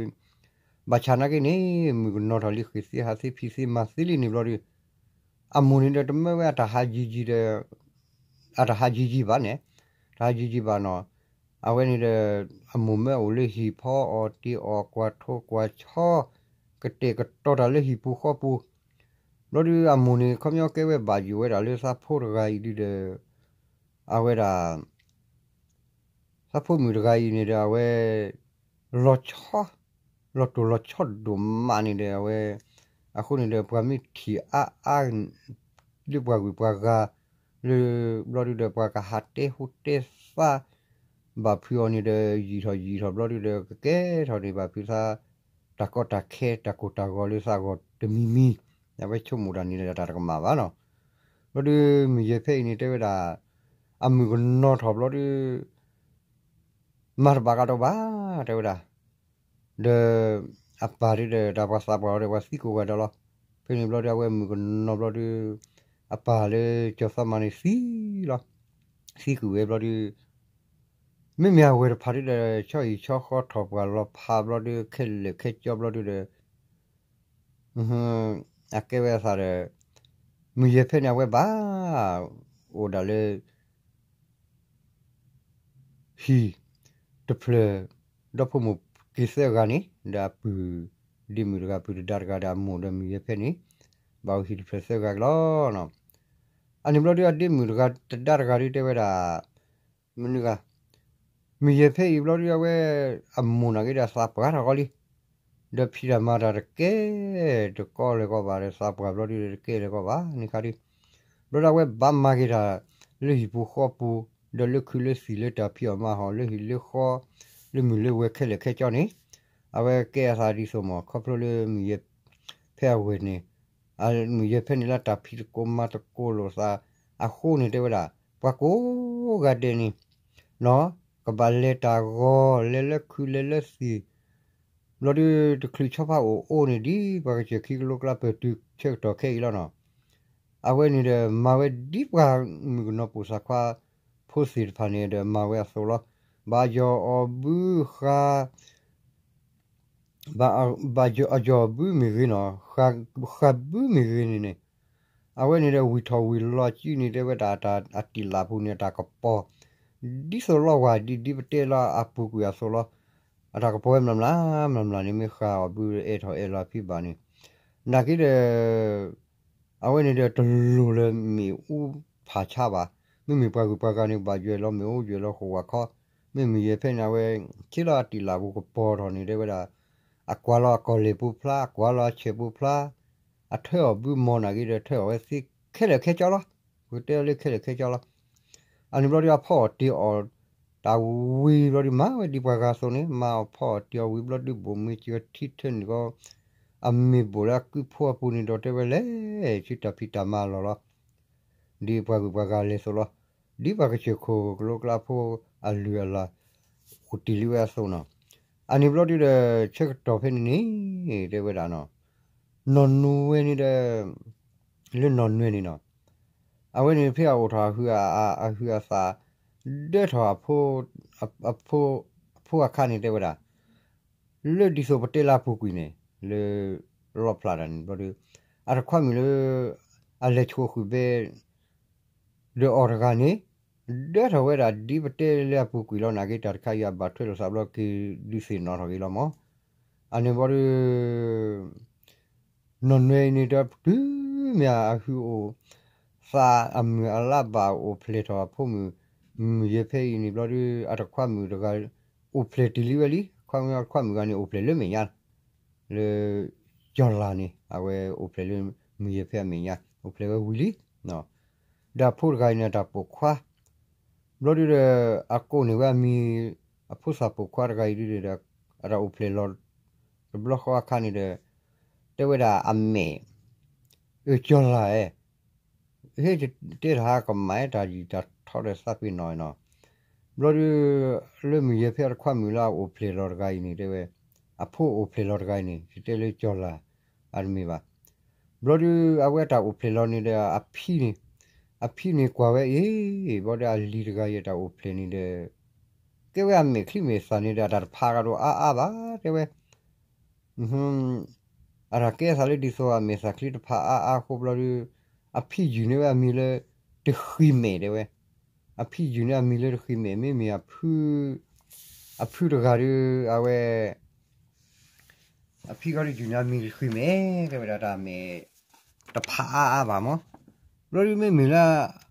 ဘၣ်ဆၣ်နာ်က့န့ၣ် မုၢ်ကနီၤထီၣ်လံ ဃ့ၢ်သ့ဟးသ့ဖံးသ့မၤသ့လံန့ၣ်ဘျီဒု အမိၢ်န့ၣ်ဒီးတမၢဝဲအတၢ်ဟးယံၤယံၤဒီး အတၢ်ဟးယံၤယံၤဘၣ်န့ၣ်, တၢ်ဟးယံၤယံၤဘၣ်နီၤ, အဝဲန့ၣ်ဒီး အမိၢ်မၢအိၣ်လၢဟံၣ်ဖီအီၣ်တ့ၢ်အီၣ် ကွၢ်ထိကွၢ်ဆီ ကတဲာ်ကတီၤတၢ်လၢဟံၣ်ပူၤဃီပူၤ, ဘျီဒုအမိၢ်န့ၣ် ခီပညီကဲဝဲဘၣ်ယိၣ်ဝဲဒၣ်လၢသးဖိတဂၤအံၤဒုဒီး အဝဲဒၣ် သးဖိမုၣ်တဂၤအံၤန့ၣ်ဒီး အဝဲ လီၤဆီ လီၤတိၢ်လီၤဆီဒိၣ်မးန့ၣ်ဒီး အဝဲ အဃိန့ၣ်ဒီး ပှၤမ့ၢ်ထံၣ်အါအါ လၢပှၤဂုၤပှၤဂၤ လၢ ဘျီဒုဒီး ပှၤကဟးတဲဟူတဲသါ ဘၣ်ဖုးအီၤန့ၣ်ဒီး ယံာ်ထီၣ်ယံာ်ထီၣ်ဘျီဒုဒီး ကကဲထီၣ်န့ၣ် ဘၣ်ဖုးသါ တၢ်ကီတၢ်ခဲ တၢ်ကိၢ်တၢ်ဂီၤလၢသးဂီၤတမံၤမံၤ အဝဲဆိကမိၣ်တၢ်န့ၣ်ဒီး တၢ်တကမၣ်ဘၣ်နီၤ. ဘျီဒု မုၢ်ယဲၤဖဲအံၤန့ၣ် တဲဝဲဒၣ် အမုၢ်ကနီၤထီၣ်ဘျီဒု မၤတဘၣ်ကဒီးဘၣ် တဲဝဲဒၣ်, ဒီး အပၢ်ဒုဒီး တၢ်ပှၤသးပှၢ်အီၤဒီး ပှၤသံကိးဂၤဒီးလီၤ. ဖဲန့ၣ်ဘျီဒု အဝဲမုၢ်ကနီၤဘျီဒု အပၢ်လၢကၠီၤသးမၤန့ၣ်သံလီၤ. သံကွံာ်ဝဲဘျီဒု မ့မ့ၢ်အဝဲၢ်တဖၣ်ဒုဒီး ဆီဟံၣ်ဆီဃီထီၣ်ပှၢ်လီၤဖးဘျီဒု ခဲလၢာ်ခဲကၠီဘျီဒုဒီး အကဲဝဲအသးဒီး မုၢ်ယဲၤဖဲန့ၣ် အဝဲဘၣ် အိၣ်ဒၣ်လၢ ဟံၣ်တဖျၢၣ် ဒီဖိမိၢ်က့ၤသၢဂၤန့ၣ် ဒီးအပုၢ်ဒ့မုၣ်တဂၤ ပုၢ်တဒါတဂၤဒီးအမိၢ်ဒီးမုၢ်ယဲၤဖဲန့ၣ် ဘၣ်အိၣ်ဟံၣ်တဖျၢၣ်သၢဂၤကလီၤ. အန့ၣ်ဘျီဒု အဒ့မုၣ်တဂၤတဒါတဂၤဒုတဲဝဲဒၣ် မနုၤဂၤ မုၢ်ယဲၤဖဲအံၤဘျီဒု အဝဲ အမိၢ်နာ်က့ဒီးသးပှၢ်ထီၣ်ဃီလံ. ဒီးဖံးတၢ်မၤတၢ်တကဲ တကီလၢၤကီးဘၣ်ဒီး သးပှၢ်ဘျီဒု တကဲလၢၤကီးဘၣ်န့ၣ်ခါဒု ဘျီဒု အဝဲဘၣ်မၤက့ၤတၢ်လၢဟံၣ်ပူၤဃီပူၤ ဒီးလၢခုလၢသံၣ်လၢတၢ်ဖံးအီၣ်မၤအီၣ် လၢဟံၣ်လၢဃီ လၢမုၢ်လၢဝဲၤခဲလၢာ်ခဲကၠီန့ၣ် အဝဲကဲအသးဒ်သိးမး ခီဖျိလၢမုၢ်ယဲၤဖဲအဝဲၢ်န့ၣ် မုၢ်ယဲၤဖဲန့ၣ်လၢတၢ်ဖံးသကိးမၤသကိးလိာ်သးအဃိန့ၣ် တဲဝဲဒၣ် ပှၤကိးဂၤဒဲးန့ၣ် ကဘၣ်လဲၤတၢ်ဂီၤ လဲၤလၢခုလဲၤလၢသံၣ် ဘျီဒု တချုးဆီဖါအိၣ်အိၣ်န့ၣ် ဒ်ပှၤကစၢၢ်ခံကလိကျါပတုာ်ဆၢကတီၢ်ခဲအံၤလီၤနီၤ. အဝဲန့ၣ်ဒီး မၤဝဲဒ်ပှၤမုၣ်ကနီၤပိာ်သးခွါဖိသ့ၣ်တဖၣ်န့ၣ်ဒီး မၤဝဲအသိးလီၤ. ဘၣ်ယီၤအီၤဘုဃါ ဘၣ်အယီၤဘုမ့ၢ်ဂ့ၤနီၤ, ဃးဘုမ့ၢ်ဂ့ၤန့ၣ်န့ၣ်, အဝဲန့ၣ်ဒီးဝံၤထီၣ်ဝံၤလီၤစုန့ၣ် တဲဝဲဒၣ်အတၢ်အတံာ်လၢ်ပူၤန့ၣ် အတၢ်ကပီၤ ဒ်သိးလီၤဝၤဒ်ဒ်ပတဲလၢအပူၤကွံာ်အသိးလီၤ. အတၢ်ကပီၤဝဲမျၢ်မျၢ် မျၢ်မျၢ်န့ၣ် မ့ၢ်ဃးအီၤဘုအဲၣ်ထီၣ်အဲၣ်လီၤဖံဘၣ်န့ၣ်, နာ်က့ဒီး အဝဲန့ၣ်ဒီးတလိၣ်လၢမ့ၣ်အူဖးဆါဘၣ်. မ့မ့ၢ်ပှၤဂုၤပှၤဂၤန့ၣ် ဘၣ်ယွဲၢ်လီၤမ့ၣ်အူ ယွဲၢ်လီၤဃိာ်ဝၤခီ, မ့မ့ၢ်ယဲၢ်ဖဲန့ၣ် အဝဲ ဆ့လီၤအတံာ်လၢ်ပူၤကပီၤထီၣ်န့ၣ် တဲဝဲဒၣ် အကွၢ်လီၤအကီၢ်လ့ၣ်ပူၤဖျါ အကွၢ်လီၤအဆဲးပူၤဖျါ, အထၢအီၤဘုမီၢ်နာ်က့ဒီး ထၢအီၤဝဲသ့ခဲလၢာ်ခဲဆ့လီၤ. ပကတဲအီၤလၢခဲလၢာ်ခဲဆ့လီၤ. အန့ၣ်ဘျီဒုး အဖီၣ်အီၤတ့ၢ်အီၤ တၢ်ဝံၤဘျီဒုး မၤဝဲဒ်ပှၤဂၤအသိးန့ၣ် မၤအီၤဖီၣ်အီၤတ့ၢ်အီၤဝံၤဘျီဒုး ဘိၣ်မ့ၢ်စၢၤထံထၢန့ၣ်ကီး အမ့ၢ်ဘိၣ်လၢအကုဖိအပူၤန့ၣ်ဒီး တဲဝဲလဲၤဆူတၢ်ဖံးတၢ်မၤလီၢ်လီၤ. ဒ်ပှၤဂုၤပှၤဂၤလဲၤသိးလီၤ. ဒ်ပှၤကစၢၢ်ခိၣ်ကလိကျါဖိအလုၢ်အလၢ် အိၣ်တ့ၢ်လံဝဲအသိးနီၤ. အန့ၣ်ဘျီဒုးဒီး ဆၢကတီၢ်ဖဲန့ၣ်န့ၣ် တဲဝဲဒၣ်နီၤ နီၢ်နွဲန့ၣ်ဒီး လၢနီၢ်နွဲန့ၣ်နီၤ အဝဲန့ၣ်ဖဲအအိၣ်ထီၣ်အဟုအသး ဒၢထီၣ် အဖိအခါန့ၣ် တဲဝဲဒၣ် လၢဒ်သိးပတဲလၢအပူၤကွံာ်န့ၣ် လၢလီၣ်ဖျါတၢ်န့ၣ်ဘျီဒီး အတခွါမုၣ်လၢ အလဲၤဆိၣ်ဃုာ်ဘဲ ဒီးအီၤတဂၤန့ၣ် ဒၢထီၣ်ဝဲဒၣ်ဒ်ပတဲလၢအပူၤကွံာ်လီၤ. နာ်က့တၢ်တခါအံၤအဘၣ်ထွဲလိာ်သးဘျီက့ၤဒုးသ့ၣ်နီၣ်ထီၣ်က့ၤလီၤမး. အန့ၣ်ဘျီဒီး နီၢ်နွဲအံၤန့ၣ်ဒီးတုၤမ့ၢ်အဟုအအိၣ် သးအမုၢ်အလါဘၣ်အိၣ်ဖျဲၣ်ထီၣ်အဖိမုၣ် မုၢ်ယဲၢ်ဖဲအံၤန့ၣ်ဘျီဒီး အတခွါမုၣ်တဂၤ အိၣ်ဖျဲၣ်တ့ၢ်လံဝဲလံ. ခွါမုၣ်အတခွါမုၣ်ဂၤန့ၣ် အိၣ်ဖျဲၣ်လၢမဲာ်ညါ လၢ ကၠီၤလၤန့ၣ် အဝဲအိၣ်ဖျဲၣ်လၢ မုၢ်ယဲၢ်ဖဲအမဲာ်ညါ အိၣ်ဖျဲၣ်ဝဲဝံၤလံ. ဒီးအဖိတဂၤအံၤန့ၣ် အတၢ်ပိာ်ခွါ ဘျီဒုးဒီး အကိးန့ၢ်ဝဲအမံၤ အဖိသၣ်ပိာ်ခွါတဂၤအံၤဒုးဒီး အတၢ်အိၣ်ဖျဲၣ်လီၤ တဘျီဃီအခါန့ၣ်ဒီး တဲဝဲဒၣ်အမဲာ် အၢ ကၠီၤလၤဧၢ ဟ့ၣ်တဲတၢ်ဟါကမၤတၢ်ယံာ်တၢ်ထီဒီးသးပ့ၤနီၣ်နီၤ. ဘျီဒုး လၢမုၢ်ယဲၢ်ဖဲအတခွါမုၣ်လၢအအိၣ်ဖျဲၣ်လီၤတဂၤအံၤန့ၣ် တဲဝဲ အဖိအိၣ်ဖျဲၣ်လီၤတဂၤအံၤန့ၣ် ယတဲလၢကၠီၤလၤ အတမ့ၢ်ဘၣ်. ဘျီဒုး အဝဲတၢ်အိၣ်ဖျဲၣ်လီၤန့ၣ်ဒီး အဖံန့ၣ် အဖံန့ၣ်ကွၢ်ဝဲအံၤ ဘျီဒီးအလံၤတဂၤအံၤတၢ်အိၣ်ဖျဲၣ်န့ၣ်ဒီး ကဲဝဲအမဲာ်ချံမဲာ်သၣ်န့ၣ်ဒီး အတၢ်တဖးကဒီးအါအါဘၣ် တဲဝဲ အတၢ်ကဲအသးလၢဒ်သိးအမဲာ်သၣ်ချံတဖးအါအါအဃိဘျီဒုး အဖံယုၢ်န့ၢ်ဝဲအမံၤလၢ တဃံးမဲာ် တဲဝဲ. အဖံယုၢ်န့ၢ်အမံၤလၢတဃံးမဲာ် မ့မ့ၢ် အဖုတဂၤဒီး အဝဲ အဖံဂီၢ်ဒီးယုၢ်န့ၢ်အမံၤတဃံးမဲာ် တဲဝဲဒၣ်တၢ်မဲာ် တဖးအါအါဘၣ်မး. ဘျီဒုးမ့မ့ၢ်လၢ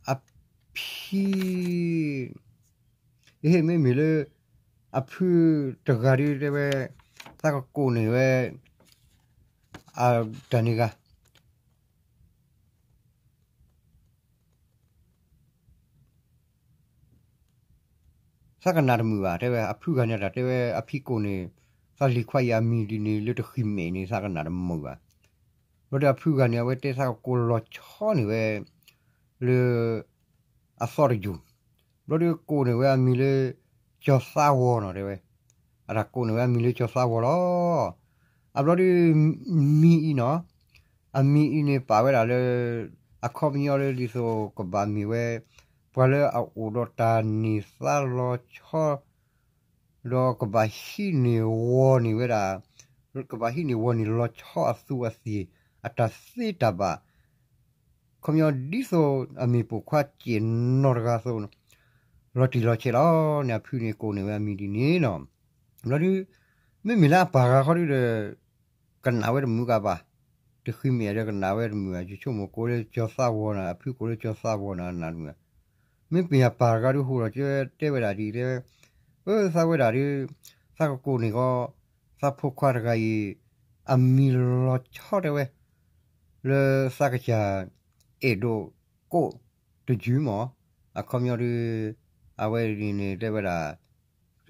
အဖံ မ့မ့ၢ်လၢ အဖုတဂၤဒုးတဲဝဲ သးကကိးန့ၢ်ဝဲ တၢ်န့ၣ်ဂၤ သးကနၣ်တမုာ်ဘၣ် တဲဝဲ အဖုဂၤန့ၣ်တၢ်တဲဝဲ အဖံကိးန့ၢ် သးလံၤခွါအံၤအမံၤဒ်န့ၣ် လၢတဃံးမဲာ်န့ၣ် သးကနၣ်တမုာ်ဘၣ်. ဘျီဒီးအဖုဂၤန့ၣ် အဝဲတဲသးကကိးလီၤဆီန့ၢ်ဝဲ လၢ အသီတယိာ်, ဘျီဒုးကိးန့ၢ်ဝဲအမံၤလၢ ကၠီၤသးဝီၤနီၤ တဲဝဲ, အတၢ်ကိးန့ၢ်ဝဲအမံၤလၢကၠီၤသးဝီၤလီၤ. အဘျီဒုး မံၤအံၤနီၤ, အမံၤအံၤန့ၣ်ပာ်ဝဲဒၣ်လၢ အခီပညီလၢဒ်သိးကဘၣ်မ့ၢ်ဝဲ ပှၤလၢအအိၣ်ဒီးတၢ်န့ၢ်သါလီၤဆီ ဒီးကဘၣ်ဟံးန့ၢ်ဝီန့ၢ်ဝဲဒၣ်, ကဘၣ်ဟံးန့ၢ်ဝီန့ၢ်လီၤဆီအသူးအသ့ၣ် အတၢ်သ့တၢ်ဘၣ်, ခီပညီဒ်သိးအမ့ၢ်ပိာ်ခွါစဲးနီၢ်တဂၤအသိး, လီၤတံၢ်လီၤဆဲးလီၤန့ၣ် အဖုန့ၣ်ကိးန့ၢ်ဝဲအမံၤဒ်န့ၣ်နီၤ. ဘျီဒုး မ့မ့ၢ်လၢအပၢ်ဂၤခီဒုဒီး ကနၣ်ဝဲတမုာ်ကဘၣ်, တဃံမဲာ်ဒီးကနၣ်ဝဲတမုာ်ဘၣ်, ယဆိကမိၣ်ကိးလၢကၠီၤသးဝီၤနီၤ, အဖုကိးလၢကၠီၤသးဝီၤနီၤ အနၢ်တမုာ်ဘၣ်. မ့မ့ၢ်အပၢ်တဂၤဒုးဟူးဒီးတဲဝဲဒၣ်ဒ်တဲဝဲ, အၢ သးဝဲဒၣ်ဒုး သးကကိးန့ၢ်ဃီ သးဖိခွါတဂၤအံၤ အမံၤလီၤဆီတဲဝဲ, လၢသးကစၢ်အဲၣ်ဒိးကိးတယုၢ်မး, အခီပညီဒုး အဝဲန့ၣ်တဲဝဲဒၣ်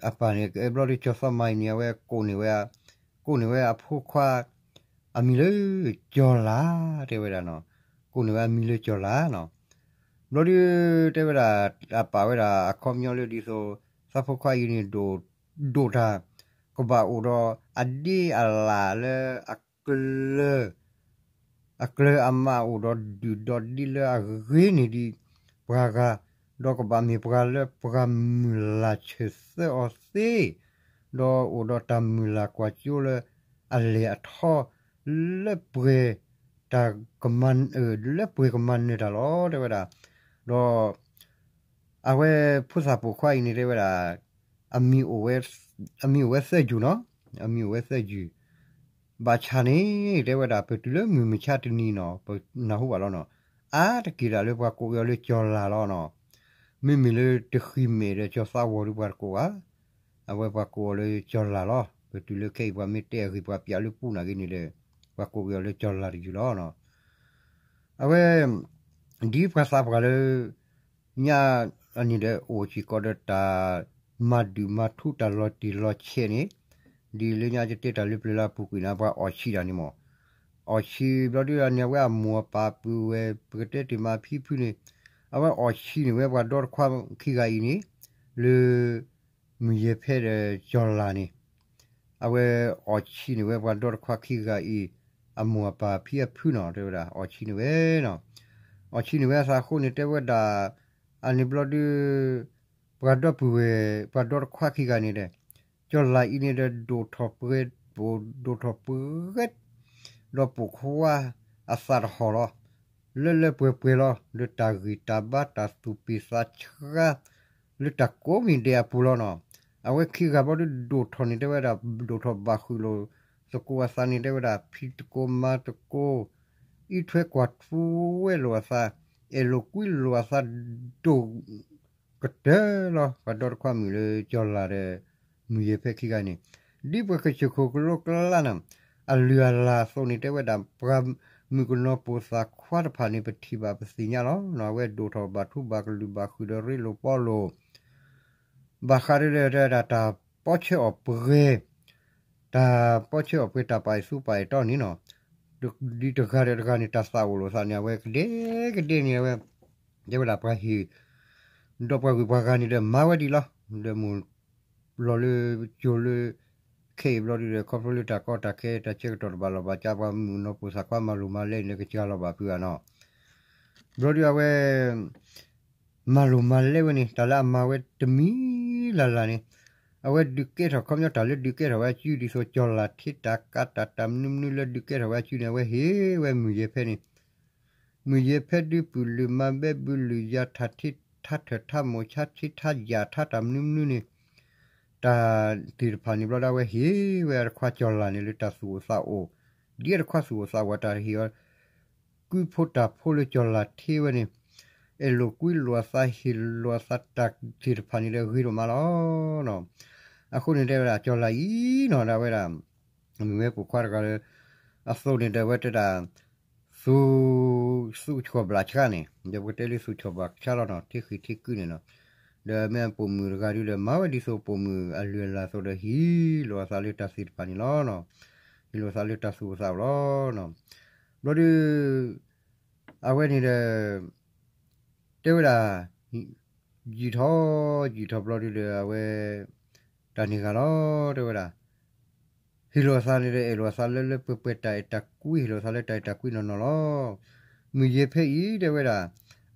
အပၢ်န့ၣ် ကအဲၣ်ဘျီဒုးကၠီၤသီမၤအံၤန့ၣ် အဝဲကိးန့ၢ်ဝဲ, ကိးန့ၢ်ဝဲအဖိခွါ အမံၤလၢကၠီၤလၤ တဲဝဲဒၣ်နီၤ, ကိးန့ၢ်ဝဲအမံၤလၢကၠီၤလၤနီၤ. ဘျီဒုးတဲဝဲဒၣ် အပၢ်ဝဲဒၣ်အခီပညီလၢဒ်သိး သးဖိခွါအံၤန့ၣ် ဒိၣ်တၢ် ကဘၣ်အိၣ်ဒီးအဒ့အလၣ်လၢအကျၢၤ အကျၢၤအမးအိၣ်ဒီးဒုၣ်ဒီးဒ့လၢအဂ့ၤန့ၢ်ဒံးပှၤဂၤ ဒီးကဘၣ်မ့ၢ်ပှၤလၢပှၤမုၢ်လၢ်ဆၢၣ်သၢအီၤသ့, ဒီးအိၣ်ဒီးတၢ်မုၢ်လၢ်ကွၢ်စိလၢအလဲၤအထီ လၢပှဲၤ တၢ်ကမၤ လၢပှဲၤကမၤနၢၤတၢ်လီၤ တဲဝဲဒၣ်. ဒီး အဝဲဖိသၣ်ပိာ်ခွါအံၤန့ၣ် တဲဝဲဒၣ် အမံၤအိၣ်ဝဲသၢယုၢ်နီၤ, အမံၤအိၣ်ဝဲသၢယုၢ်, ဘၣ်ဆၣ်န့ၣ် တဲဝဲဒၣ် ပတုၤလၢမုၢ်မဆါတနံၤနီၤ ပနၢ်ဟူဘၣ်လီၤနီၤ, အါတက့ၢ်ဒၣ်လၢပှၤကိးက့ၤအီၤလၢကၠီၤလၤလီၤနီၤ. မ့မ့ၢ်လၢတဃံးမဲာ်ဒီးကၠီၤသးဝီၤဒီးပှၤတကိးဘၣ်, အဝဲပှၤကိးအီၤလၢကၠီၤလၤလီၤ. ပတုၤလၢခဲအံၤပှၤမ့ၢ်တဲအဂ့ၢ်ပှၤပျးလၢပူၤနာ်က့န့ၣ်ဒီး ပှၤကိးက့ၤအီၤလၢကၠီၤလၤတယုၢ်လီၤနီၤ. အဝဲ ဒ်ပှၤသးပှၢ်လၢ ညါအန့ၣ်ဒီး အိၣ်စ့ၢ်ကီးဒီးတၢ်မၤဒုၣ်မၤထူတၢ်လီၤတံၢ်လီၤဆဲးန့ၣ်, ဒ်လၢညါယတဲတၢ်လၢပျၢၤလၢအပူၤကွံာ်န့ၣ် ပှၤအီၣ်ဆံးတၢ်န့ၣ်မး, အီၣ်ဆံးဘျီဒုန့ၣ် အဝဲအမိၢ်အပၢ်ပုၢ်ဝဲၢ် ပကတဲတ့ၢ်မးဖံဖုန့ၣ်, အဝဲအီၣ်ဆံးန့ၢ်ဝဲပှၤဒီတခွါခံဂၤအံၤန့ၣ် လၢ မုၢ်ယဲၤဖဲဒီးကၠီၤလၤန့ၣ်, အဝဲအီၣ်ဆံးန့ၢ်ဝဲပှၤဒီတခွါခံဂၤအံၤ အမိၢ်အပၢ်ဖံအဖုနီၤ တဲဝဲဒၣ် အီၣ်ဆံးန့ၢ်ဝဲနီၤ. အီၣ်ဆံးန့ၢ်ဝဲအသးအဃိန့ၣ် တဲဝဲဒၣ် အန့ၣ်ဘျီဒု ပှၤဒီပုၢ်ဝဲၢ် ပှၤဒီတခွါခံဂၤန့ၣ်ဒီး ကၠီၤလၤအံၤန့ၣ်ဒီး ဒိၣ်ထီၣ်ပှဲၤ ပိာ်ဒိၣ်ထီၣ်ပှဲၤ ဒီးပိာ်ခွါအသးတဟီၣ်လီၤ. လၢလၢပှဲၤပှဲၤလီၤ လၢတၢ်ဂံၢ်တၢ်ဘါတၢ်သူၣ်ပ့ၢ်သးဆှါ လၢတၢ်ကိးမံၤဒဲးအပူၤလီၤနီၤ. အဝဲခံဂၤဘျီဒုဒိၣ်ထီၣ်န့ၣ် တဲဝဲဒၣ် ဒိၣ်ထီၣ်ဘၣ်ဃုာ်လိာ်သကိးအသးန့ၣ် တဲဝဲဒၣ် ဖံးသကိးမၤသကိး အံးထွဲကွၢ်ထွဲလိာ်အသး အဲၣ်လိာ်ကွံလိာ်အသး ဒိၣ် ကတၢၢ်လီၤ. ပှၤဒီတခွါမုၣ်လၢကၠီၤလၤဒီး မုၢ်ယဲၤဖဲခံဂၤန့ၣ် ဒ်ပှၤကစၢၢ်ခိၣ်ကလိကျါန့ၣ် အလုၢ်အလၢ်အသိးန့ၣ် တဲဝဲဒၣ် ပှၤမုၣ်ကနီၤပိာ်သးခွါတဖၣ်န့ၣ် ပထံၣ်ဘၣ်ပသ့ၣ်ညါလီၤ. အဝဲဒိၣ်ထီၣ်ဘၣ်ထူဘၣ်ကလုၢ်ဘၣ်ဃုာ်ဒီးရ့လိာ်ပီလိာ် ဘၣ်ဃးဒီး တၢ်ပီဆၢအီၣ်ပှဲၤ တၢ်ပီဆၢအီၣ်ပှဲၤတၢ်ပာ်အံၤသူပာ်အံၤတီန့ၣ်နီၤ, ဒ်တဂၤဒီးတဂၤန့ၣ် တၢ်သးအိၣ်လိာ်သးန့ၣ် အဝဲကဒဲကဒဲန့ၣ် အဝဲ တဲဝဲဒၣ်ပှၤဟ့ၣ် ဒီးပှၤဂုၤပှၤဂၤန့ၣ်ဒီး မၤဝဲဒ်လီၤ. ဒီးမိၢ်လီၤလၢကၠိလၢ ခဲအံၤဘျီဒုဒီး ခီဖျိလၢတၢ်ကီတၢ်ခဲ တၢ်ဆၢကတီၢ်တဘၣ်လီၢ်ဘၣ်စး ပှၤမုၣ်ကနီၤပိာ်သးခွါမၤလိာ်မၤလဲန့ၣ် ကစှၤလီၤဘၣ်ဖုဂၤနီၤ. ဘျီဒုအဝဲ မၤလိာ်မၤလဲဝဲန့ၣ် တၢ်လၢအမၤဝဲတမံၤလၢ်လၢ်န့ၣ် အဝဲဒုးကဲထီၣ်ခီပညီတၢ်လၢဒုးကဲထီၣ်ဝဲအစု ဒ်သိးကၠီၤလၤထံတၢ်ကးတၢ်တၢ်မနုၤမနုၤလၢဒုးကဲထီၣ်ဝဲအစုန့ၣ် အဝဲဟ့ၣ်ဝဲမုၢ်ယဲၤဖဲန့ၣ် မုၢ်ယဲၤဖဲဒုးပုၢ်လုၢ်မၤဘဲဘုလုၢ်ယၤထၣ်ထံထါထၢၣ်ထါမိၢ်ဆါထံထါယၣ်ထါတၢ်မနုၤမနုၤန့ၣ် တၢ်သ့ၣ်တဖၣ်န့ၣ်ဘျီဒၣ်ဝဲဟ့ၣ်ဝဲအတခွါကၠီၤလၤန့ၣ်လၢတၢ်သူၣ်အိၣ်သးအိၣ် ဒ်အတခွါသူၣ်အိၣ်သးအိၣ်တၢ်ဟ့ၣ်အီၤ ကုဖိတၢ်ဖိလၢကၠီၤလၤထံဝဲန့ၣ် အဲၣ်လိာ်ကွံလိာ်အသး ဟ့ၣ်လိာ်အသးတၢ်သ့ၣ်တဖၣ်န့ၣ်ဒီးဂ့ၤဒိၣ်မးလီၤ. အဃိန့ၣ်တဲဝဲဒၣ် ကၠီၤလၤအံၤနီၤဒၣ်ဝဲဒၣ် မ့ၢ်ဝဲပိာ်ခွါတဂၤလၢ အသိးန့ၣ်ဒီးဝဲတဲဒၣ် သူ သူၣ်ဆှီၣ်ဘျးဆှါန့ၣ် ဒီးပကတဲလၢသူၣ်ဆှီၣ်ဘျးဆှါလီၤနီၤ ထံဃံးထံကုန့ၣ်နီၤ ဒီးမ့ၢ်ပိာ်မုၣ်တဂၤဒုဒီး မၤဝဲဒ်သိးပိာ်မုၣ်အလုၢ်အလၢ်အသိးဒီးဟ့ၣ်လိာ်အသးလၢတၢ်သ့ၣ်တဖၣ်န့ၣ်လီၤ. ဟ့ၣ်လိာ်သးလၢတၢ်သူၣ်အိၣ်သးအိၣ်လီၤ. ဘျီဒု အဝဲန့ၣ်ဒီး တဲဝဲဒၣ် ယံာ်ထီၣ် ယံာ်ထီၣ်ဘျီဒုဒီး အဝဲ တၢ်န့ၢ်ဂၤလီၤ တဲဝဲဒၣ် ဟ့ၣ်လိာ်အသးန့ၣ်ဒီး အဲၣ်လိာ်အသးလၢလၢပှဲၤပှဲၤတၢ်အဲၣ်တၢ်ကွံ ဟ့ၣ်လိာ်အသးလၢတၢ်အဲၣ်တၢ်ကွံနီၢ်နီၢ်လီၤ. မုၢ်ယဲၤဖဲအံၤ တဲဝဲဒၣ်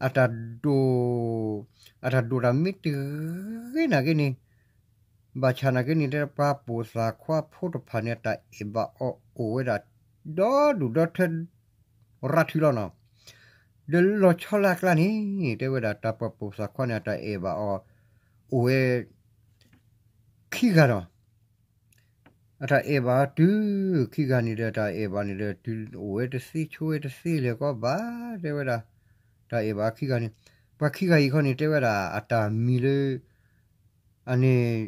အတၢ်ဒိၣ် အတၢ်ဒိၣ်တၢ်မ့ၢ်တဂ့ၤနာ်က့န့ၣ် ဘၣ်ဆၣ်နာ်က့န့ၣ် တဲပှၤပိာ်သးခွါဖိတဖၣ်န့ၣ် အတၢ်အဲၣ်ဘၣ်အီၤအိၣ်ဝဲဒၣ် ဒီဒူၣ်ဒီထၢ ရၤထုလီၤနီၤ. ဒီးလီၤဆီလၢအကျါန့ၣ် တဲဝဲဒၣ် တၢ်ပှၤပိာ်သးခွါန့ၣ် အတၢ်အဲၣ်ဘၣ်အီၤ အိၣ်ဝဲ ခံဂၤနီၤ. အတၢ်အဲၣ်ဘၣ်အီၤတုၤ ခံဂၤန့ၣ်ဒီး တၢ်အဲၣ်ဘၣ်န့ၣ်ဒီး တုၤအိၣ်ဝဲတသ့ဆိးဝဲတသ့လဲၣ်ကီးဘၣ် တဲဝဲဒၣ် တၢ်အဲၣ်ဘၣ်အီၤခံဂၤန့ၣ် ပှၤခံဂၤအံၤခီန့ၣ် တဲဝဲဒၣ် အတၢ်မံၤလၢ အန့ၣ်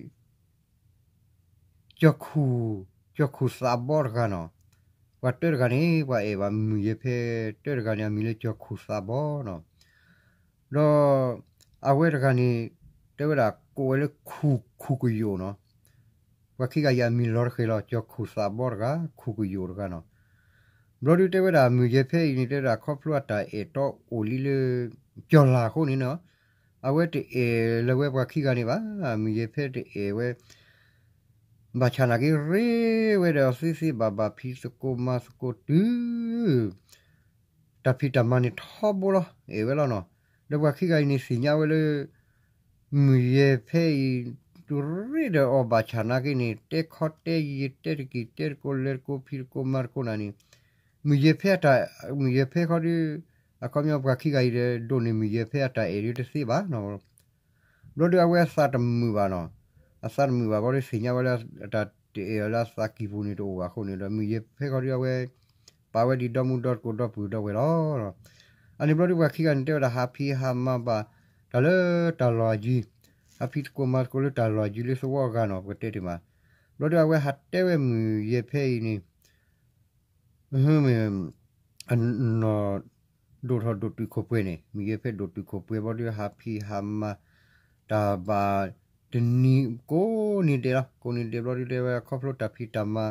ကၠီၤခူၣ် ကၠီၤခူၣ်သးဘီတဂၤနီၤ. ပှၤတၢတဂၤန့ၣ် ပှၤအဲၣ်ဘၣ်မုၢ်ယဲၤဖဲတၢတဂၤန့ၣ် အမံၤလၢကၠီၤခူၣ်သးဘီနီၤ. ဒီး အဝဲတဂၤန့ၣ် တဲဝဲဒၣ်ကိးဝဲလၢခူၣ် ခူၣ်ကယိာ်နီၤ. ပှၤခံဂၤအံၤအမံၤလီၤတဃဲၤလီၤ ကၠီၤခူၣ်သးဘီတဂၤ ခူၣ်ကယိာ်တဂၤနီၤ. ဘျီဒုတဲဝဲဒၣ် မုၢ်ယဲၤဖဲအံၤန့ၣ် တဲဝဲဒၣ်ခီဖျိအတၢ်အဲၣ်တီအိၣ်လံလၢ ကၠီၤလၤအဃိန့ၣ်နီၤ. အဝဲတအဲၣ်လၢၤဝဲပှၤခံဂၤန့ၣ်ဘၣ်. မုၢ်ယဲၤဖဲတအဲၣ်ဝဲ ဘၣ်ဆၣ်နာ်က့ရ့ဝဲဒီးသ့သ့ဘၣ်ဘၣ် ဖံးသကိးမၤသကိးတုၤ တၢ်ဖံးတၢ်မၤန့ၣ်ထီဘိလီၤ အဲၣ်ဝဲလီၤနီၤ. ဒီးပှၤခံဂၤအံၤန့ၣ်သ့ၣ်ညါဝဲလၢ မုၢ်ယဲၢ်ဖဲအံၤ တရ့ဒီးအီၤဘၣ်ဆၣ်နာ်က့န့ၣ် တဲခီတဲယံၤ တဲတက့ၢ်တဲတကိး လဲၤတကိး ဖံးတကိး မၤတကိးနၤန့ၣ် မုၢ်ယဲၢ်ဖဲအတၢ် မုၢ်ယဲၢ်ဖဲခီဒီး အခီပညီပှၤခံဂၤအံၤဒီး ဒိးန့ၢ်မုၢ်ယဲၢ်ဖဲအတၢ်အဲၣ်ဒိးတသ့ဘၣ်နီၤ. ဘျီဒီးအဝဲအသးတမုာ်ဘၣ်နီၤ. အသးတမုာ်ဘၣ်ဘျီဒီးသ့ၣ်ညါဝဲလၢ အတၢ်တအဲၣ်အီၤလၢအသးကံၢ်ပူၤန့ၣ်တအိၣ်ဘၣ်အဃိန့ၣ်ဒီး မုၢ်ယဲၢ်ဖဲခီဒီးအဝဲ ပာ်ဝဲဒ်ဒီမုၢ်ဒီတကိးဒီပုၢ်ဒီဝဲၢ်လီၤ. အန့ၣ်ဘျီဒီးပှၤခံဂၤန့ၣ် တဲဝဲဒၣ်ဟးဖံးဟးမၤဘၣ် တၢ်လၢတၢ်လီၢ်အယံၤ, ဟးဖံးသကိးမၤသကိးလၢတၢ်လီၢ်အယံၤလၢသဝီအဂၤနီၤ ပကတဲတ့ၢ်မး. ဘျီဒီးအဝဲဟးတဲဝဲမုၢ်ယဲၢ်ဖဲအံၤန့ၣ် မ့ၢ် အနီၢ် ဒိၣ်ထီၣ်ဒိၣ်တုာ်ခိၣ်ပှဲၤန့ၣ် မုၢ်ယဲၢ်ဖဲဒိၣ်တုာ်ခိၣ်ပှဲၤဘျီဒီး ဟးဖံးဟးမၤ တၢ်ဘၣ်တနံၤ ကိးနံၤဒဲးလီၤ. ကိးနံၤဒဲးဘျီဒီး တဲဝဲခီဖျိတၢ်ဖံးတၢ်မၤ